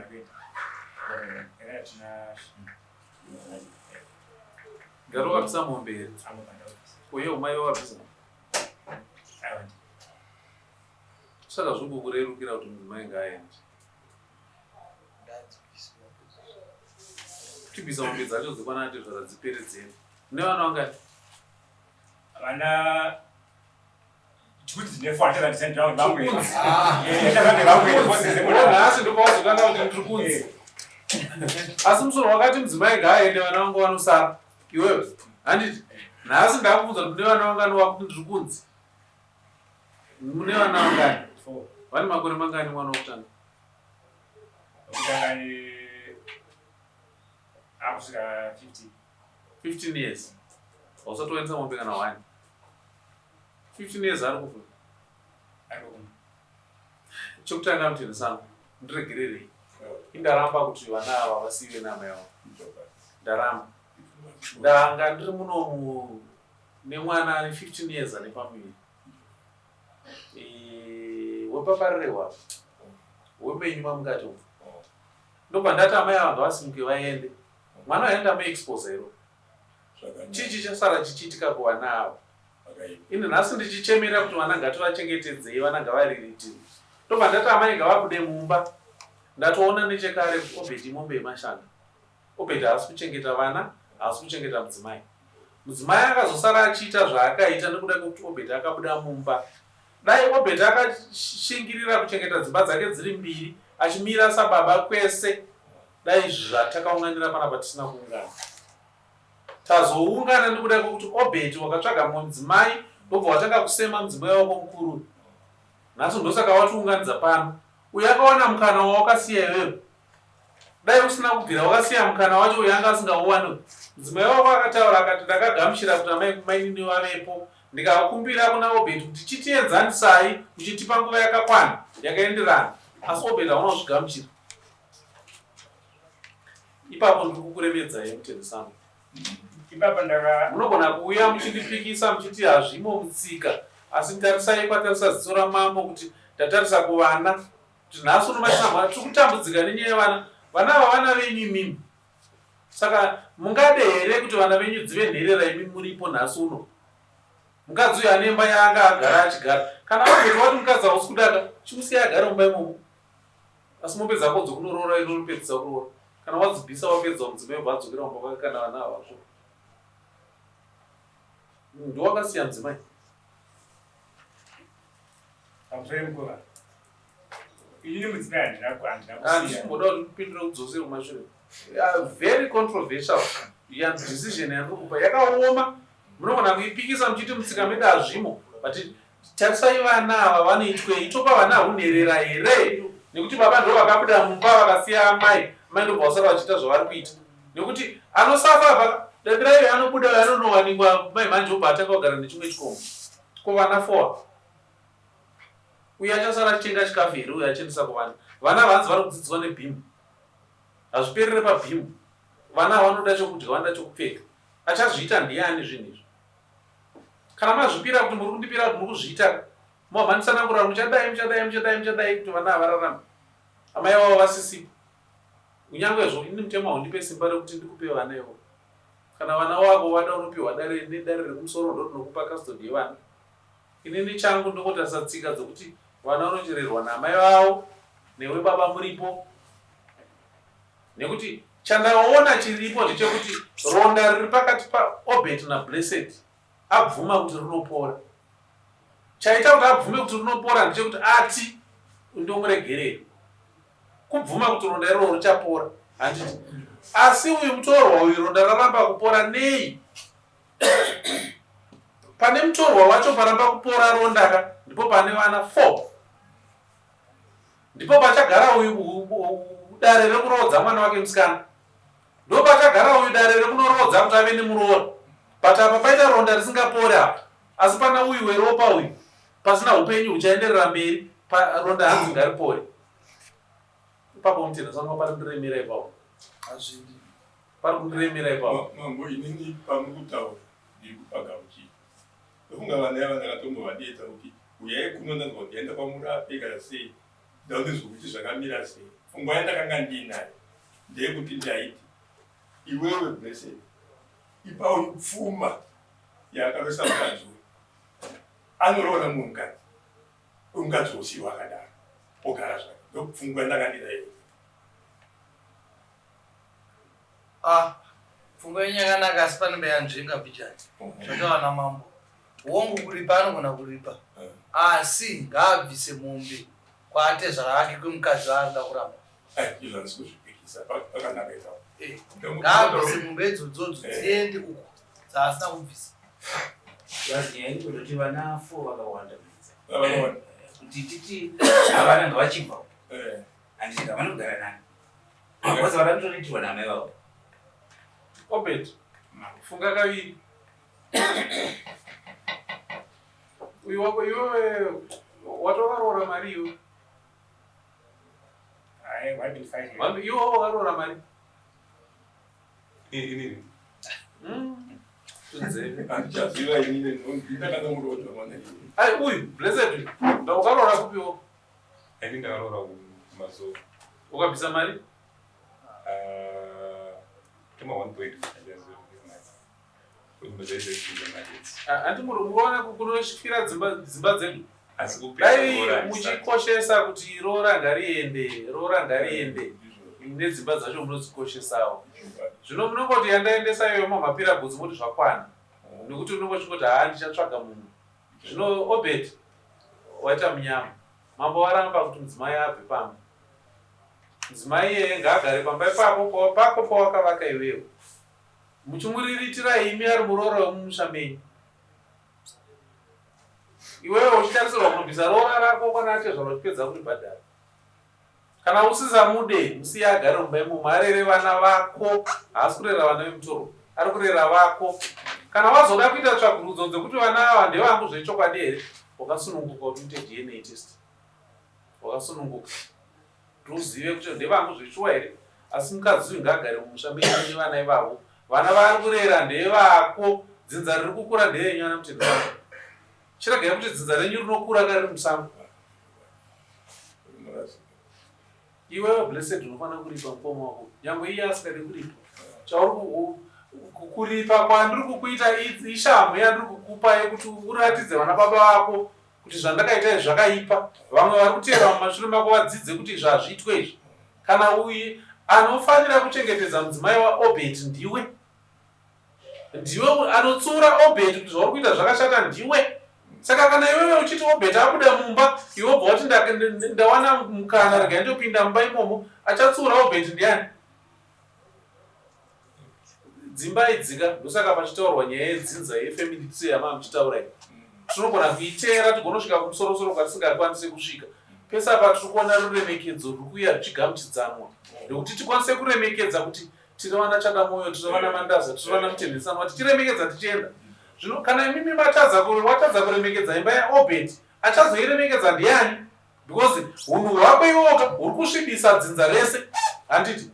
S3: Ngati wakabvisa mombe here? Uye umai wakabvisa? Saka zvokukurerukira kuti mudzimai ngaaende. Chibvisa mombe dzacho dzekwana tezvara dzipere dziende. Mune vana vangani?
S6: Vana
S3: Nhasi ndopawazotanga kuti ndiri kunzi. Asi musoro wakati mudzimai ngaaende vana vangu vanosara. Iwewe handiti nhasi ndakubvunza kuti mune vana vangani wakuti ndiri kunzi. Mune vana vangani? Vane makore mangani mwana wekutanga?
S6: Akusvika 15.
S3: 15 years. Hausati waendesa mombe kana one. 15 years ari kufa chekutanga mutendesano ndiregererei indaramba kuti vana ava vasiiwe naamai vavo ndaramba ndanga ndiri munomu nemwana ane 15 years ane pamuviri eh, wepaparerehwa wemenyu mamukati umu ndobva ndati amai ava ngavasimuke vaende mwana waenda amuexposa iro chii chichasara chichiitika kuvana ava Ini nhasi ndichichemera kuti vana ngativachengetedzei, vana ngavariritirwe. Ndobva ndati amai ngavabude mumba. Ndatoona nechekare kuti Obert imombe yemashanga. Obert haasi kuchengeta vana, haasi kuchengeta mudzimai. Mudzimai akazosara achiita zvaakaita nekuda kwekuti Obert akabuda mumba. Dai Obert akashingirira kuchengeta dzimba dzake dziri mbiri achimira sababa kwese, dai izvi zvatakaunganira panapa tisina kuungana. Tazoungana nekuda kwekuti Obert wakatsvaga mumwe mudzimai ndobva watanga kusema mudzimai wako mukuru. Nhasi ndosaka watiunganidza pano. Uyu akawana mukana wawakasiya iwewe. Dai usina kubvira wakasiya mukana wacho uyu anga asingauwani. Mudzimai wako akataura akati ndakagamuchira kuti amai mainini vavepo ndikakumbira kuna Obert kuti chitienzanisai muchitipa nguva yakakwana yakaenderana asi Obert hauna kuzvigamuchira. Ipapo ndiri kukuremedzai mutendesano.
S6: Ipapo ndaka
S3: Munogona kuuya muchindipikisa muchiti hazvimo mutsika asi tarisai kwatarisa ziso ramambo kuti ndatarisa kuvana kuti nhasi uno matinamwa tiri kutambudzika nenyaya yevana vana ava vana venyu imimi saka mungade here kuti vana venyu dzive nherera imi muripo nhasi uno mukadzi uyu ane imba yaanga agara achigara kana wagoti wati mukadzi hausi kudaka chimusiya agare mumba imomo Asi mombe dzako dzokunoroora iro unopedzisa kuroora. Kana wadzibvisa wapedza mudzimai obva adzokera kumba kwake kana vana havako. Ndiwakasiya mudzimai.
S6: Pamusoro mukova. Ini mudzimai handina handina kusiya.
S3: Handisi kumboda kuti ndipindure kudzosere kumashure. Very controversial. Ya decision yandiri kupa yakaoma. Munogona kuipikisa muchiti mutsika medu hazvimo. But Tarisai vana ava vanoitwei topa vana hunherera here nekuti baba ndo vakabuda mumba vakasiya amai amai ndobva vasara vachiita zvavari kuita nekuti anosafa apa dambira iyo anobuda uyo anonowanikwa mai manje obva atanga kugara nechimwe chikomo ko vana four uyo achasara achitenga chikafu here uyo achiendesa kuvana vana vanzi vari kudzidziswa nebhimu hazviperere pabhimu vana vanoda chokudya vanoda chokupfeka achazviita ndiani zvinhu izvi Kana mazvipira kuti muri kundipira kuti muri kuzviita momhanditsanangura kuti muchadai muchadai muchadai muchadai kuti vana havararame amai vavo vasisipo kunyange zvo ini mutemo haundipe simba rekuti ndikupe vana ivo kana vana wavo vada unopiwa dare nedare rekumusoro ndo rinokupa custody yevana inini changu ndongotarisa tsika dzokuti vana vanochererwa naamai vavo newe baba muripo Nekuti chandaona chiripo ndechekuti ronda riri pakati paObert naBlessed abvuma kuti rinopora. Chaita kuti abvume kuti rinopora ndechekuti ati ndomuregerera. Kubvuma kuti ronda iroro richapora handiti? Asi uyu mutorwa uyu ronda raramba kupora nei? Pane mutorwa wacho paramba kupora ronda ka ndipo pane vana 4. Ndipo pachagara uyu dare rekuroodza mwana wake musikana. Ndopachagara uyu dare rekunoroodza kuti ave nemuroora. But apa paita ronda risingapore apa. Asi pana uyu weropa uyu pasina hupenyu huchaenderera mberi ronda hanzi ngaripore. Ipapo mutenda sanga pari kundiremera ipapo.
S2: Hazvidi.
S3: Pari kundiremera ipapo.
S8: Mambo inini pamukutaura ndiri kupagamuchira. Ndofunga vana ava ndakatombovadedza kuti huyai kuno ndanzwa kuti yaenda kwamurape kana sei ndakunzwa kuti zvakamira sei. Pfungwa yandakanga ndiinayo ndeyekuti ndaiti iwewe Blessed ipa uyu pfuma yaakarosa mukadzi uyu anoroora mumwe mukadzi uyu mukadzi wosiiwa akadaro ogara zvake ndopfungwa yandanga ndinayo.
S2: Ah, pfungwa yenyu yakanaka asi pane mbeyanzvenga bhijani zvatawana mambo hongu kuripa anogona kuripa asi ngaabvise mombe kwaatezvara vake kwemukadzi waanoda kuramba
S8: Izvo handisi kuzvipikisa pakanaka ipapo.
S2: Eh, ngaabvise mombe idzodzodzo dziende uko dzaasina kubvisa.
S10: Plus nyaya iri kutoti vana four vakawanda mhidza.
S8: Vakawanda.
S10: Kuti titi havana ngavachibva.
S8: Eh.
S10: Handiti ngavanogara nani. Because vakatoritirwa namai vavo.
S3: Obed, funga kaviri. Uyu wako iwewe watovaroora mari iwe.
S6: Hayi, 1.5 here.
S3: Vanhu iwe wakaroora mari.
S4: Inini.
S3: Tunzeve.
S8: Handichaziva inini ndakanomuroodza mwana iye.
S3: Ai uyu Blessed uyu. Ndaukaroora kupiwo?
S4: Ini ndakaroora kumazowe.
S3: Ukabvisa mari?
S4: Ah, tema 1.5
S3: Handi muri kuona kunosvikira dzimba dzimba dzedu.
S4: Asi kupedza
S3: Dai
S4: roora handisati.
S3: muchikoshesa kuti roora ngariende, roora ngariende nedzimba dzacho munodzikoshesawo. Zvino munongoti yandaendesa iyoyo mamapira gutsi moti zvakwana. Nekuti unonge uchingoti haa ndichatsvaga mumwe. Zvino Obed waita munyama. Mambo varamba kuti mudzimai abve pamba. Mudzimai iyeye ngaagare pamba ipapo pako pawakavaka iwewe. Muchimuriritira imi ari muroora wemumusha menyu. Iwewe uchitarisirwa kunobvisa roora rako kwana atezvara uchipedza kuribhadhara. Kana usisamude musiye agare mumba imomo arere vana vako. Haasi kurera vana vemutorwa, ari kurera vako. Kana wazoda kuita tsvagurudzo dzekuti vana ava ndevangu zvechokwadi here, wakasununguka kuti uite DNA test. Wakasununguka kuti uzive kuti ndevangu zveshuwa here. Asi mukadzi uyu ngaagare mumusha menyu nevana ivavo. Vana vaari kurera ndevako, dzinza riri kukura nderenyu ana Mutendwa. Chiregai kuti dzinza renyu rinokura ka riri musango. Iwewe Blessed unofanira kuripa mukoma wako nyangwe iye asingade kuripa. Chauri kuripa kwandiri kukuita ishamhu yandiri kukupa yekuti uratidze vana baba vako kuti zvandakaita izvi zvakaipa. Vamwe vari kuteera mumashure mako vadzidze kuti izvi hazviitwe izvi. Kana uye anofanira kuchengetedza mudzimai waObert ndiwe. Ndiwe anotsiura Obert kuti zvauri kuita zvakashata ndiwe. Saka kana iwewe uchiti Obert abuda mumba iwe wobva wati ndawana mukana regai ndopinda mumba imomo achatsiura Obert ndiani? Dzimba idzika ndosaka pachitaurwa nyaya yedzinza yefamily tree yamava muchitaura iyi. Tinogona kuiteera tigonosvika kumusorosoro kwatisingakwanise kusvika. Pese apa tiri kuona ruremekedzo ruri kuuya ruchigamuchidzanwa nekuti tikwanise kuremekedza kuti tiri vana Chadamoyo, tiri vana Mandaza, tiri vana Mutendhesanwa, tichiremekedza tichienda. Zvino kana imimi matadza watadza kuremekedza imba yaObert, achazoiremekedza ndiani? Because hunhu hwako iwoka huri kusvibisa dzinza rese, handiti?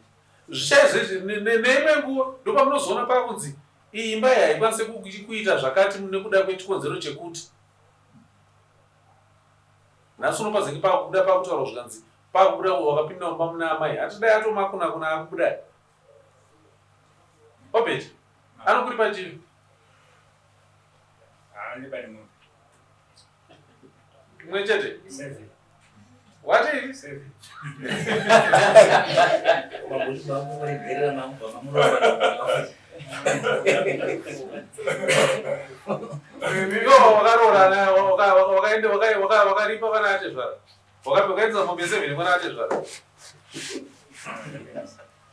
S3: Zvichaizvezvi neimwe nguva ndopamunozoona pakunzi iyi imba iyi haikwanise kuita zvakati nekuda kwechikonzero chekuti nhasi uno pazenge pakubuda pakutaurwa zvikanzi pakubuda wakapinda mumba muna amai hati dai atomakuna kuna akubuda Obert anokuripa chii? Imwe chete? Wati? Iwe wakaroora Wakaende wakaripa vana atezvara. Wakaendesa mombe 7 kwana atezvara.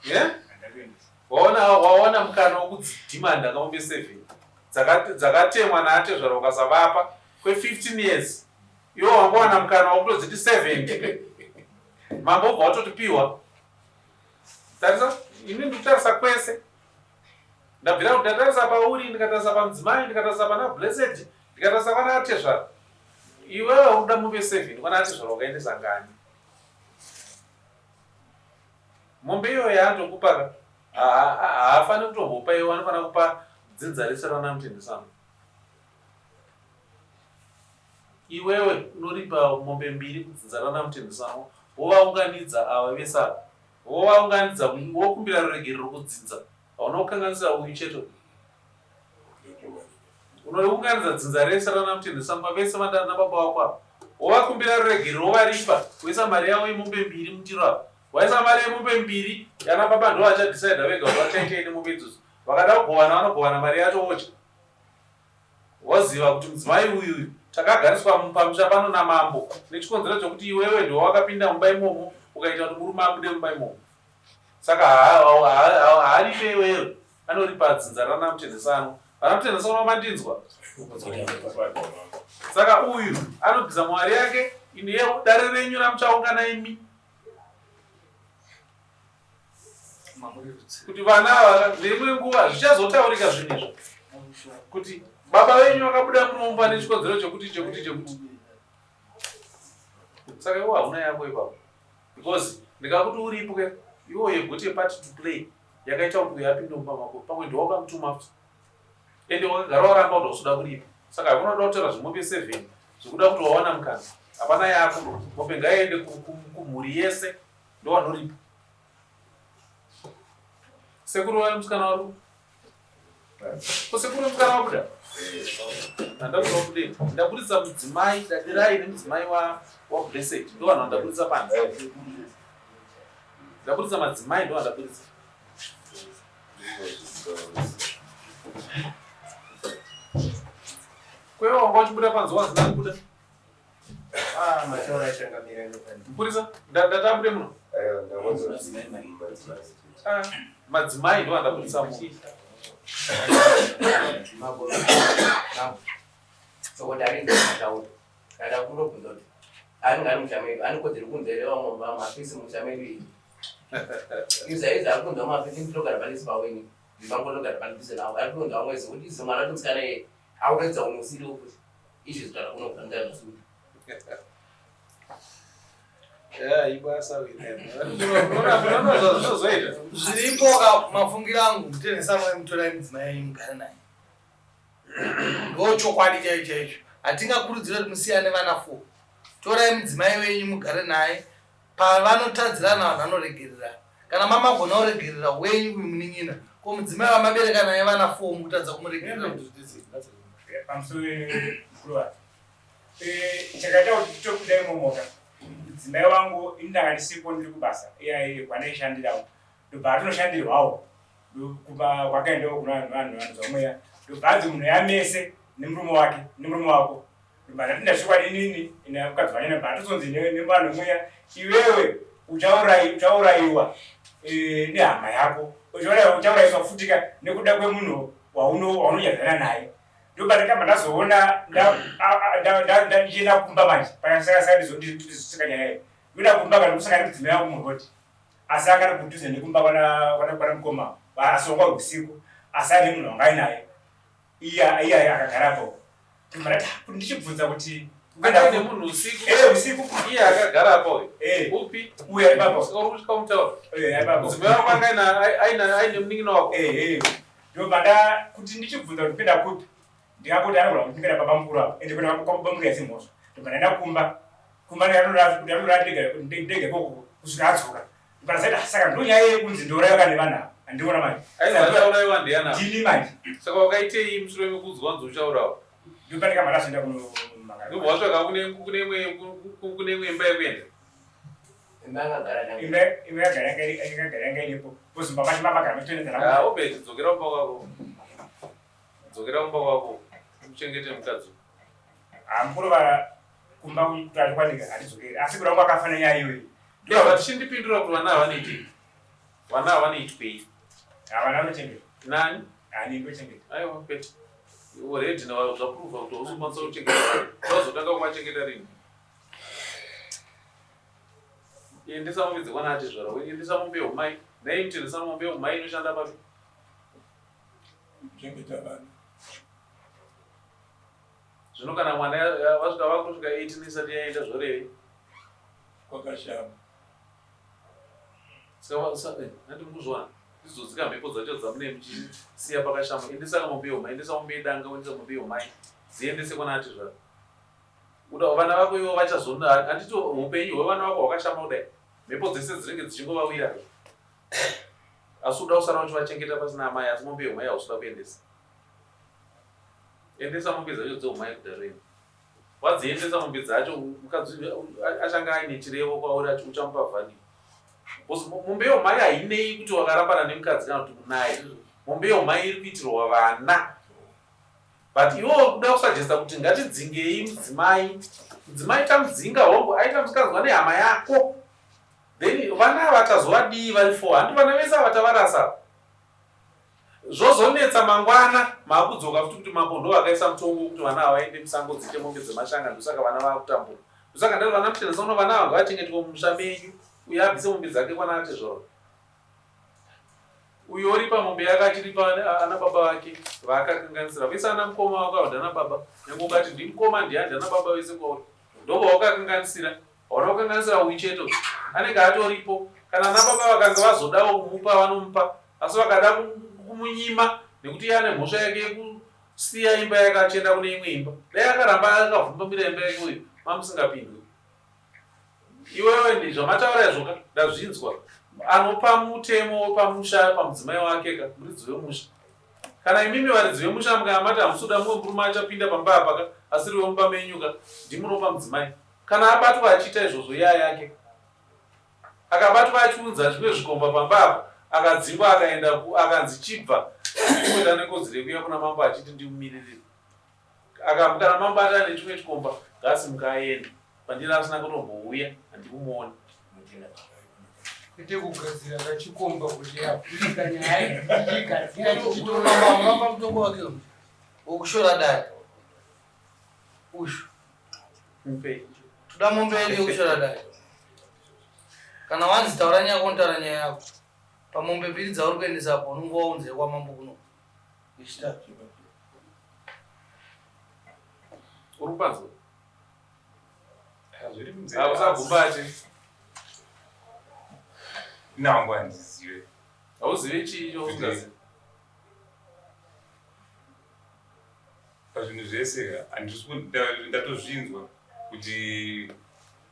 S3: Yeah? Waona waona mukana wekudzidhimanda kamombe 7 dzakatemwa naatezvara ukasavapa kwe 15 years. Iwe wangowana mukana wekutodziti 7. Mambo obva watotipiwa. Tarisa, ini ndikutarisa kwese. Ndabvira kuti ndatarisa pauri, ndikatarisa pamudzimai, ndikatarisa pana Blessed, ndikatarisa kwana atezvara. Iwewe unoda mombe 7 kwana atezvara wakaendesa ngani? Mombe iyoyo yaanotokupa ka haafaniri kutombopa iwe, anofanira kupa dzinza rese rana Mutendesano. Iwewe unoripa mombe mbiri kudzinza rana Mutendesano, wovaunganidza ava vese ava, wovaunganidza wokumbira ruregerero kudzinza. Hauna kukanganisa uyu chete. Unounganidza dzinza rese rana Mutendesangwa vese vandana nababa wako ava. Wovakumbira ruregerero wovaripa, woisa mari yavo yemombe mbiri mundiro apa. Waisa mari yemombe mbiri, yana baba ndo vachadecide vega kuti vachaitei nemombe idzodzo. Vakada kugovana vanogovana mari yacho vodya. Woziva kuti mudzimai uyu takagariswa pamusha pano namambo nechikonzero chokuti iwewe ndiwe wakapinda mumba imomo ukaita kuti murume abude mumba imomo. Saka haaripe iwewe, anoripa dzinza rana Mutendesano. Vana Mutendesano mandinzwa? Saka uyu anobvisa mari yake ine dare renyu ramuchaungana imi. Kuti vana ava neimwe nguva zvichazotaurika zvinhu izvi kuti baba venyu vakabuda munomba nechikonzero chekuti chekuti chekuti. Saka iwe hauna yako ipapo. Because ndikakuti uripo ke iwe you got a part to play yakaita kuti uyo apinde mumba mako pamwe ndiwe wakamutuma futi ende wakagara waramba kuti hausoda kuripa saka hakuna kuda kutaura zvemombe 7 zvekuda kuti wawana mukana hapana yako mombe ngaiende kumhuri yese ndowanoripa sekuru wayo musikana wari ko sekuru musikana wabuda handakuda wabude ndaburitsa mudzimai dadirai nemudzimai wablessed ndo vanhu vandaburitsa panze ndaburitsa madzimai ndo vandaburitsa kwewe wanga uchibuda panze wazina kubuda mupurisa ndatabude muno madzimai ndo andaburitsa muno
S11: anenge ari musha medu ane kodzero kunzere vamwe mapisi musha medu iyi izva izvi ari kunzwa mapisi ndinogara panisi paweni ndivangonogara panidhuze navo ari kunzwa vamwe zvokuti izvo mwana tomusikana iye akutoedza unosiri wokuti izvi zvigara kunokutangira zvasuti
S3: Zvinozoita
S2: zviripo ka mafungiro angu mutengesa mai mutorai mudzimai yenyu mugare naye ndochokwadi chaicho chaicho hatingakurudzire kuti musiyane vana four torai mudzimai wenyu mugare naye pavanotadzirana vanhu vanoregererana kana mamagona kuregerera wenyu uyu munin'ina ko mudzimai wamabereka naye vana four mukutadza kumuregerera
S6: pamusoro mukuru wake chakaita kuti titobuda imomoka mudzimai wangu ini ndanga ndisipo ndiri kubasa iyaye kwandaishandirawo ndobva atonoshandirwawo kumba kwakaendawo kuna vanhu vanhu vanozwa mweya ndobva anzi munhu yamese nemurume wake nemurume wako ndobva ndati ndasvikwa inini ina mukadzi wanyana bva atozonzi nevanhu mweya iwewe uchaurayiwa nehama yako uchaurayiswa futika nekuda kwemunhu waunonyadzana naye ndobva ndakabva ndazoona ndichienda kumba manje pakasaka ndizosika nyaya iyi ndoda kumba kana kusangana nemudzimai wangu murodi asi akari kudhuze nekumba kwana mukoma asongwa usiku asi ane munhu wanga ainaye iye iye akagarapo ndobva ndati kuti ndichibvunza kuti
S3: Akaine munhu usiku
S6: usiku
S3: iye akagarapo upi
S6: uyu ari papo
S3: uri kusvika mutauro
S6: ari papo
S3: mudzimai wako anga aine munin'ina wako
S6: ndobva nda kuti ndichibvunza kuti kuenda kupi ndikangoti anogona kuti ndikuenda baba mukuru apo ende kuenda kwababa mukuru yasi mhosva ndobva ndaenda kumba kumba ndikanorara ndega ikoko kusvika adzoka ndobva ndasaita saka ndonyaya yekunzi ndouraiwa kane vanhu ava handiona manje
S3: aiwa achauraiwa ndiana
S6: ndini manje
S3: saka wakaitei mushure mekuudzwa kunzi uchaurawa
S6: ndobva ndikabva ndazoenda kunomangara
S3: ndobva watsvaga kune imwe imba yekuenda
S6: imba yakagara yanga iripo kuzimba pacho mabagara mechitoendedzana
S3: obeti dzokera kumba kwako dzokera kumba kwako uchengete mukadzi
S6: mukuru vara Kumba kutwanikwa hatidzokeri asi kuda kungu akafanira nyaya iyoyi.
S3: Ndobva tichindipindura kuti vana havanoitei? Vana havanoitwei?
S6: Havana vanochengeta.
S3: Nani?
S6: Ani ndochengeta.
S3: Aiwa kwete. Already na zvaprova kuti hausi kukwanisa kuchengeta vana. Wazotanga kuvachengeta rini? Endesa mombe dzekwana atezvara. Endesa mombe yeumai. Nhai mutendesa mombe yeumai inoshanda papi?
S8: Kuchengeta vana.
S3: Zvino kana mwana vasvika vakusvika 18 isati yaenda zvorevei?
S8: Kwakashama.
S3: Saka handi mukuzviwana ndizodzika mhepo dzacho dzamune muchisiya pakashama. Endesa mombe yeumai, endesa mombe yedanga, endesa mombe yeumai. Dziendese kwana atezvara. Uda vana vako ivo vachazona handiti upenyu hwevana vako hwakashama kudai. Mhepo dzese dzinenge dzichingovawira. Asi uda kusara uchivachengeta pasina amai asi mombe yeumai hausi kuda kuendesa. Endesa mombe dzacho dzeumai kudaro. Wadziendesa mombe dzacho mukadzi achange aine chirevo kwauri uchamupa value. Because mombe yeumai hainei kuti wakarambana nemukadzi kana kuti unaye. Mombe yeumai iri kuitirwa vana. But iwewe kuda kusugesta kuti ngatidzingei mudzimai. Mudzimai tamudzinga hongu aita musikanzwa nehama yako. Then vana ava tazovadii vari four. Handi vana vese ava tavarasa. Zvozonetsa mangwana maakudzoka futi kuti mambo ndo vakaisa mutongo wekuti vana ava vaende musango dziite mombe dzemashanga ndosaka vana vaakutambura. Ndosaka ndati vana muchenesa uno vana ava ngavachengetwe mumusha menyu uyo abvise mombe dzake kwana atezvara. Uyo oripa mombe yake achiripa ana baba vake vaakakanganisira. Vese ana mukoma wako ava ndana baba. Nyangwe ukati ndimukoma ndiani ndana baba vese kwauri. Ndovawakakanganisira. Hauna kukanganisira uyu chete uyu. Anenge atoripo. Kana ana baba vakanga vazodawo kumupa vanomupa. Asi vakada kumunyima nekuti iye ane mhosva yake yekusiya imba yake achienda kune imwe imba. Dai akaramba akavhumbamira imba yake uyu mamusingapindwi. Iwewe ndi zvamataura izvo ka ndazvinzwa. Anopa mutemo wepamusha pamudzimai wake ka muridzi wemusha. Kana imimi varidzi vemusha mukanga mati hamusi kuda mumwe murume achapinda pamba apa ka asiri wemumba menyu ka ndimunopa mudzimai. Kana abatwa achiita izvozvo iya yake. Akabatwa achiunza zvimwe zvikomba pamba apa akadzingwa akaenda ku akanzi chibva kungoita nekodzero yekuuya kuna mambo achiti ndimumiririre. Kana mambo ati ane chimwe chikomba ngaasimuke aende. Pandiri asina kutombouya handikumuona.
S5: Kwete kugadzira kachikomba kuti avhurika nyaya ichigadzira chichitora.
S2: Mambo mutongo wake wokushora dare. Ushu.
S3: Mupei.
S2: Toda mombe yedu yekushora dare. Kana wanzi taura nyaya yako unotaura nyaya yako. Pamombe mbiri dzauri kuendesa apo unonge waunza yekwamambo kuno. Yechitatu.
S3: Uri kupanzwa? Usagumbache.
S4: Nangu handizive.
S3: Hauzive chii chausingazive?
S4: Pazvinhu zvese handisi ndatozvinzwa kuti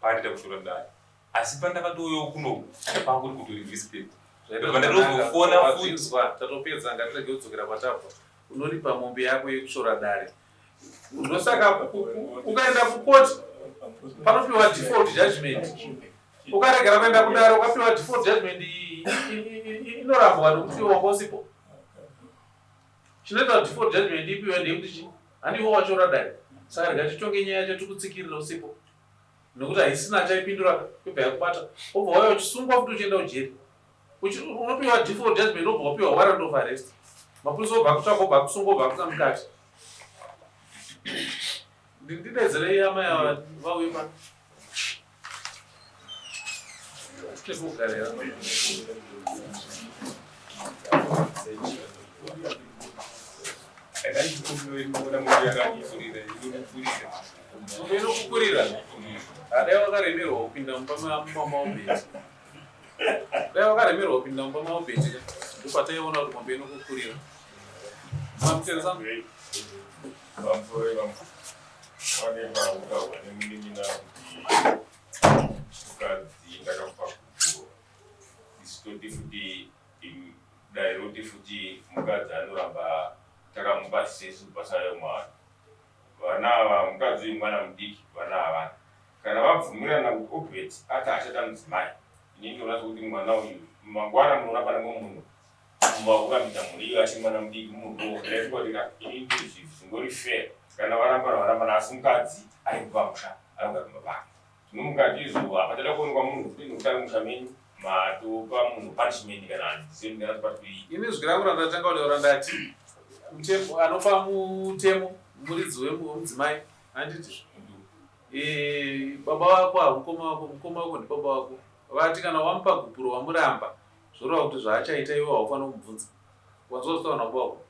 S4: paandiita kushora dare. Asi pandakatouyawo kuno kwakuri kutori respect. Ndobva ndatozofona futi.
S3: Tatopedza ngatirege kudzokera kwatabva. Unoripa mombe yako yekushora dare. Ndosaka ukaenda kukoti panopiwa default judgment. Ukaregera kuenda kudare ukapiwa default judgment inorambwa nekuti wanga usipo. Chinoita kuti default judgment ipiwe ndeyekuti chii? Handiwo washora dare. Saka rega titonge nyaya yacho tikutsikirire usipo. Nekuti haisina achaipindura yobva yakubata. Wobva wauya uchisungwa futi uchienda kujeri. Unopiwa default judgment wobva wapiwa warrant of arrest. Mapurisa obva akutsvaka obva akusunga obva akuisa mukati. Ndidedzerei amai ava vauye pano. Tikugarira. Inokukurira. Dai wakaremerwa kupinda mumba maobheti. Dai wakaremerwa kupinda mumba maobheti ka. Ndopataiona kuti mombe inokukurira. Mamuteresa.
S7: Pamusoro pane pautaurwa nemunin'ina kuti mukadzi ndakamupa gupuro. Isu toti futi dai roti futi mukadzi anoramba takamupa sesu pasave mwana. Vana ava mukadzi uyu mwana mudiki vana havana. Kana vabvumirana kuti Obert ati haachada mudzimai ini ndoona sekuti mwana uyu mangwana munoona pane mumwe munhu Makurambidza mhuri iyo achiri mwana mudiki munhu ndaifunga kuti ini zvingori fair kana varambana varambana asi mukadzi ari kupamusha Anogara pamba pake. Zvino mukati izvo hapachada kuonekwa munhu futi nekuti ari musha menyu matopa munhu punishment kana handizivi ndingatopa kuti
S3: Ini izwi rangu randatanga kutaura ndati mutemo anopa mutemo muridzi wemudzimai handiti eh, baba vako hamukoma wako mukoma wako ndibaba wako vati kana wamupa gupuro wamuramba zvoreva kuti zvaachaita iwe haufanira kumubvunza wanzwa zvitaura nababa wako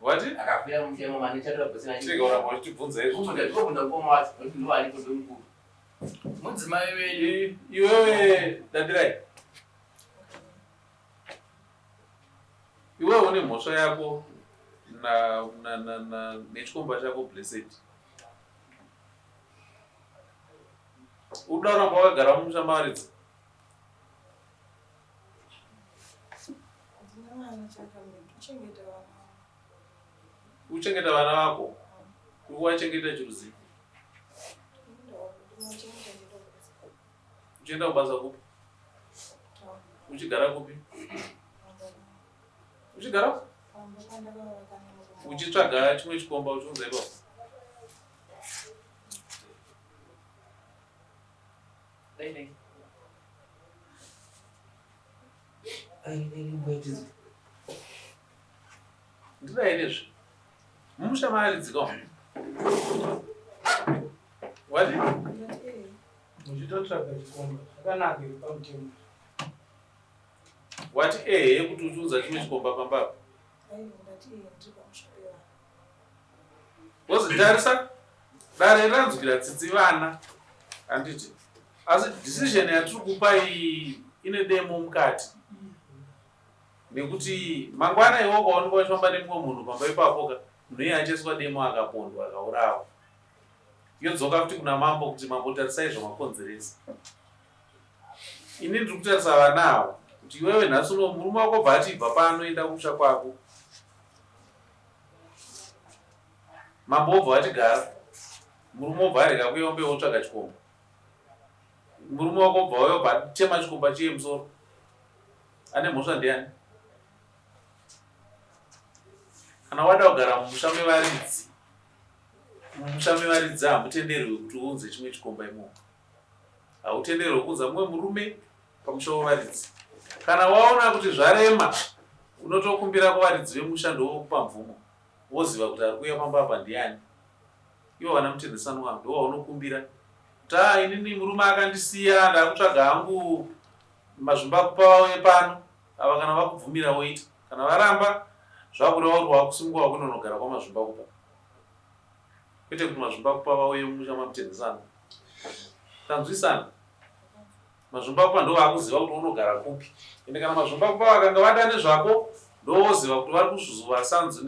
S3: Wati?
S11: Akakwira mutemo mane chatora bhosina.
S3: Chirega kuramba uchitibvunza izvo.
S11: Ndikubvunza mukoma wacho nekuti ndiwo aripo ndomukuru.
S2: Mudzimai wenyu.
S3: Iwewe Dadirai. Iwewe une mhosva yako na na na na nechikomba chako Blessed. Uda kuramba wakagara mumusha mawaridza. Uchengeta vana vako. Uri kuwachengeta chiruzii? Uchienda kubasa kupi? Uchigara kupi? Uchigara? Uchitsvaga chimwe chikomba uchiunza ipapo.
S1: Dai dai.
S3: Ndidai nezve. Mumusha maaridzika umu. Wati?
S5: Muchitotsvaga chikomba zvakanaka here pamutemo?
S3: Wati ehe kuti uchiunza chimwe chikomba pamba apa. Wozitarisa dare ranzwira tsitsi vana handiti asi decision yatiri kupa iyi ine demo mukati nekuti mangwana iwe ukaonekwa uchifamba nemumwe munhu pamba ipapo ka munhu iye achaiswa demo akapondwa akaurawa yodzoka futi kuna mambo kuti mambo tarisai zvamakonzeresa ini ndiri kutarisa vana ava kuti iwewe nhasi uno murume wako bva ati ibva pano enda kumusha kwako mambo wobva watigara murume wobva arega kuuya umbe wotsvaga chikomba murume wako wobva wauya wobva atema chikomba chiye musoro ane mhosva ndiani kana wada kugara mumusha mevaridzi mumusha mevaridzi hamutenderwi kuti uunze chimwe chikomba imomo hautenderwi kuunza mumwe murume pamusha wevaridzi kana waona kuti zvarema unotokumbira kuvaridzi vemusha ndovokupa mvumo voziva kuti ari kuuya pamba apa ndiani ivo vana mutendesanwa ndovaunokumbira kuti a inini murume akandisiya ndakutsvaga hangu mazvimbakupa vauye pano ava kana vakubvumira woita kana varamba zvakureva kuti wakusimuka wakunonogara kwamazvimbakupa kwete kuti mazvimbakupa vauye mumusha mamutendesana tanzwisana mazvimbakupa ndo vakuziva kuti unogara kupi ende kana mazvimbakupa vakanga vada nezvako ndovoziva kuti vari kuzvuzuva sanzu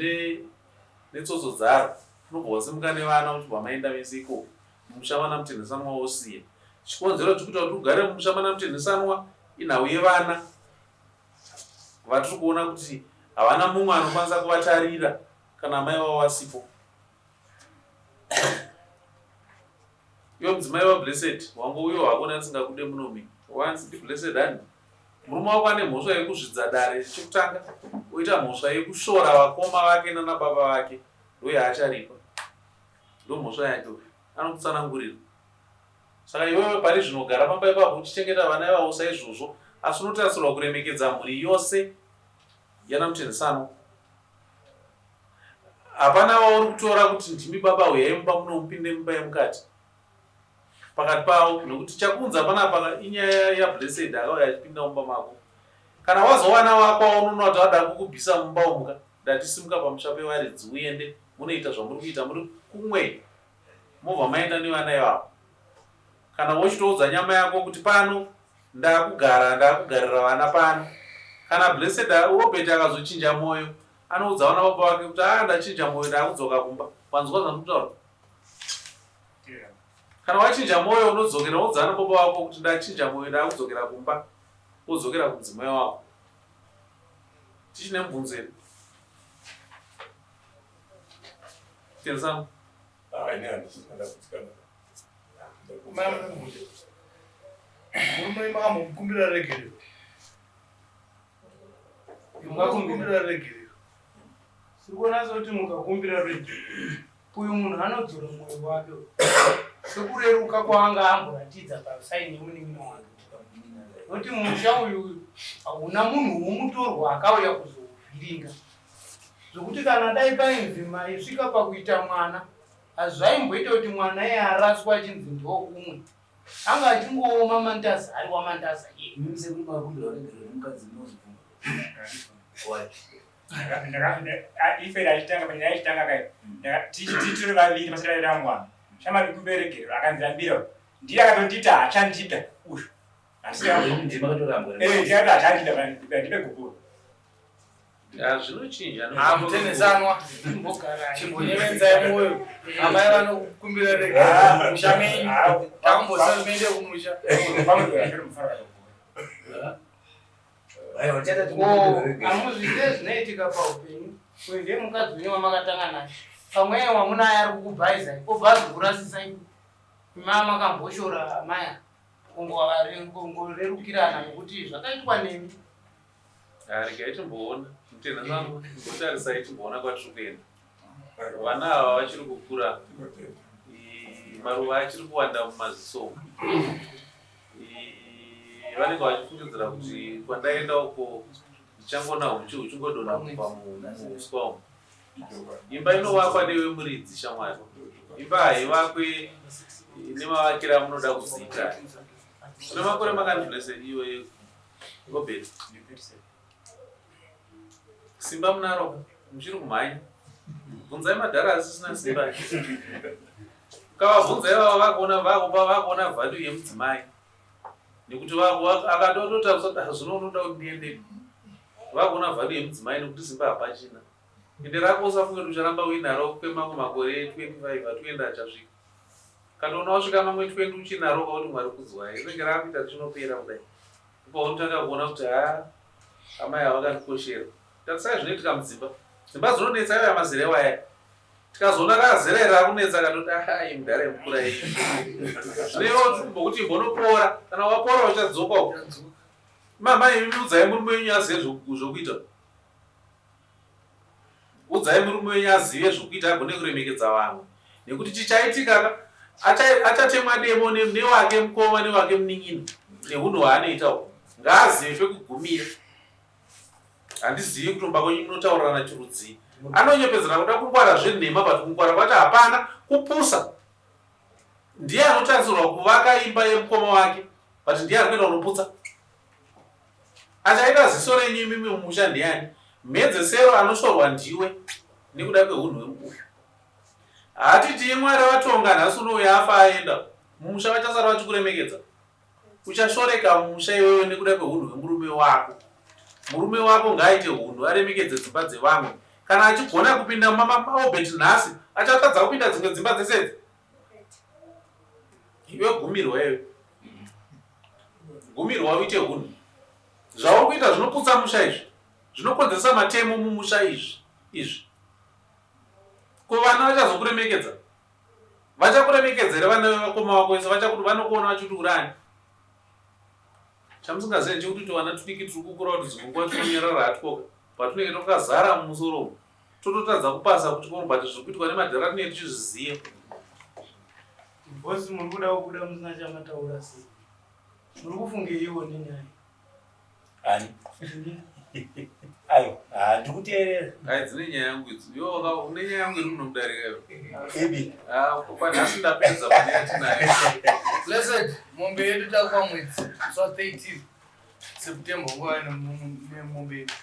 S3: netsotso dzaro unobva wasimuka nevana uchibva maenda vese ikoko mumusha mana mutenhesanwa wosiya chikonzero chikuita kuti ugare mumusha mana mutenhesanwa inhau yevana vatiri kuona kuti havana mumwe anokwanisa kuvatarira kana amai vavo vasipo iwe mudzimai wablessed wangouyo hako neasingakude munomi once ndiblessed hani murume wako ane mhosva yekuzvidza dare chekutanga oita mhosva yekushora vakoma vake nana baba vake ndoyaacharipa ndomhosva yake uyu anokutsanangurira saka iwewe pari zvinogara pamba ipapo uchichengeta vana ivavo saizvozvo asi unotarisirwa kuremekedza mhuri yose yana mutendesano hapana wauri kutora kuti ndimi baba huyai mumba muno mupinde mumba yemukati pakati pavo nekuti chakunza panapa inyaya yablessed akauya achipinda mumba mako kana wazowana wako waunoona kuti vada kukubvisa mumba umuka ndatisimuka pamusha pevaridzi uende munoita zvamuri kuita muri kumwe mobva maenda nevana ivavo kana wochitoudza nyama yako kuti pano ndakugara ndakugarira vana pano kana blessed robert akazochinja mwoyo anoudza vana baba vake kuti a ndachinja mwoyo ndakudzoka kumba wanzwa zvandikutaura kana wachinja mwoyo unodzokera woudza vana baba vako kuti ndachinja mwoyo ndakudzokera kumba wodzokera kumudzimai wako tichine mubvunzo here tenzamo
S2: Murume makambomukumbira regerero. Mukakumbira regerero.
S5: Tiri kuona sekuti mukakumbira redio uyu munhu anodzora mwoyo wake sekureruka kwaanga amboratidza pasaini yemunin'ina wake nokuti musha uyu hauna munhu womutorwa akauya kuzouvhiringa zvokuti kana dai painzi maisvika pakuita mwana hazvaimboita kuti mwana iye araswa achinzi ndewokumwe anga achingooma mandaza ari wamandaza iye
S6: Ife achitanga panyaya yachitanga kai titiri vaviri pasati aita mwana shamari kumberegerero akandirambira ndiye akatonditi haachandida uyu ndiye akati haachandida ndipe gupuro.
S3: Zvinochinja.
S2: Mutenesanwa chimbonyevedzai mwoyo amai vanokumbira rega musha menyu takumbosara muende kumusha.
S5: Amuzvizive zvinoitika paupenyu. Uyu ndiye mukadzi wenyu wamakatanga naye, pamwe wamunaye ari kukubhaizai obva azokurasisai maa makamboshora maya kungorerukirana nekuti zvakaitwa nemi.
S3: Regai timboona mutena zvangu mbotarisai timboona kwatiri kuenda. Vana ava vachiri kukura, maruva achiri kuwanda mumaziso umu. Vanenge vachifungidzira kuti kwandaenda uko ndichangoona huchi huchingodonha kubva muuswa umu. Imba inovakwa newe muridzi shamwari. Imba haivakwe nemavakiro amunoda kudziita. Une makore makani Blessed iwe Obert? Simba munaro muchiri kumhanya. Bvunzai madhara asisina simba. Ukavabvunza ivava vakuona vakupa vakuona value yemudzimai. Nekuti akatototarisa kuti zvino unoda kuti ndiende. Vakuona value yemudzimai nekuti simba hapachina. Ende rako usafunge kuti ucharamba uinaro kwemamwe makore 25 atuenda achasvika. Ukatoona wasvika mamwe 20 uchinaro ukakuti Mwari kudzwai. Rinenge rakuita richinopera kudai. Ndipo paunotanga kuona kuti haa amai ava vakandikoshera. Tarisai zvinoitika mudzimba. Dzimba dzinonetsa iwaya mazera iwaya. Tikazoona razera iri rakunetsa katoti ah iyi mudhara yemukura iyi. Zvino iwe kumbokuti imbonopora. Kana wapora uchadzoka uko. Mama imi udzai murume wenyu azive zvokuita. Udzai murume wenyu azive zvokuita agone kuremekedza vamwe. Nekuti chichaitika ka achatemwa demo newake mukoma newake munin'ina nehunhu hwaanoita uhu. Ngaazive pekugumira. Handizivi kutomba kwenyu munotaurirana chirudzii. Anonyepedzera kuda kungwara zvenhema but kungwara kwacho hapana kupusa. Ndiye anotarisirwa kuvaka imba yemukoma wake but ndiye ari kuenda kunoputsa. Achaita ziso renyu imimi mumusha ndiani? Mhedzesero anoshorwa ndiwe nekuda kwehunhu hwemuuyu. Hatiti Mwari vatonga nhasi unouya afa aenda mumusha vachasara vachikuremekedza. Uchashoreka mumusha iwewe nekuda kwehunhu hwemurume wako. Murume wako ngaaite hunhu aremekedze dzimba dzevamwe. Kana achigona kupinda mumba maObert nhasi achatadza kupinda dzimwe dzimba dzese idzi? Iwe gumirwa iwe. Gumirwa uite hunhu. Zvauri kuita zvinoputsa musha izvi. Zvinokonzeresa matemo mumusha izvi. Izvi. Ko vana vachazokuremekedza? Vachakuremekedza here vana vevakoma vako vese vachakuti vanokuona vachiti urani? Chamusingazive ndechekuti tuvana tudiki turi kukura kuti dzimwe nguva tinonyarara hatwoga patunenge twakazara mumusoro umu tototadza kupasa kuchikoro but zviri kuitwa nemadhara tinenge tichizviziva.
S5: Boss muri kuda kubuda musina chamataura sei? Muri kufungeiwo nenyaya?
S10: Ani? Ayo, ah ndikuteerera.
S3: Ai dzine nyaya yangu idzi. Iwe waka une nyaya yangu iri munomudarika iwe.
S10: Ibi.
S3: Ah, panhasi ndapedza pane yatinayo.
S2: Blessed, mombe yedu takupa mwedzi musi wa 13 September nguva ino nemombe yedu.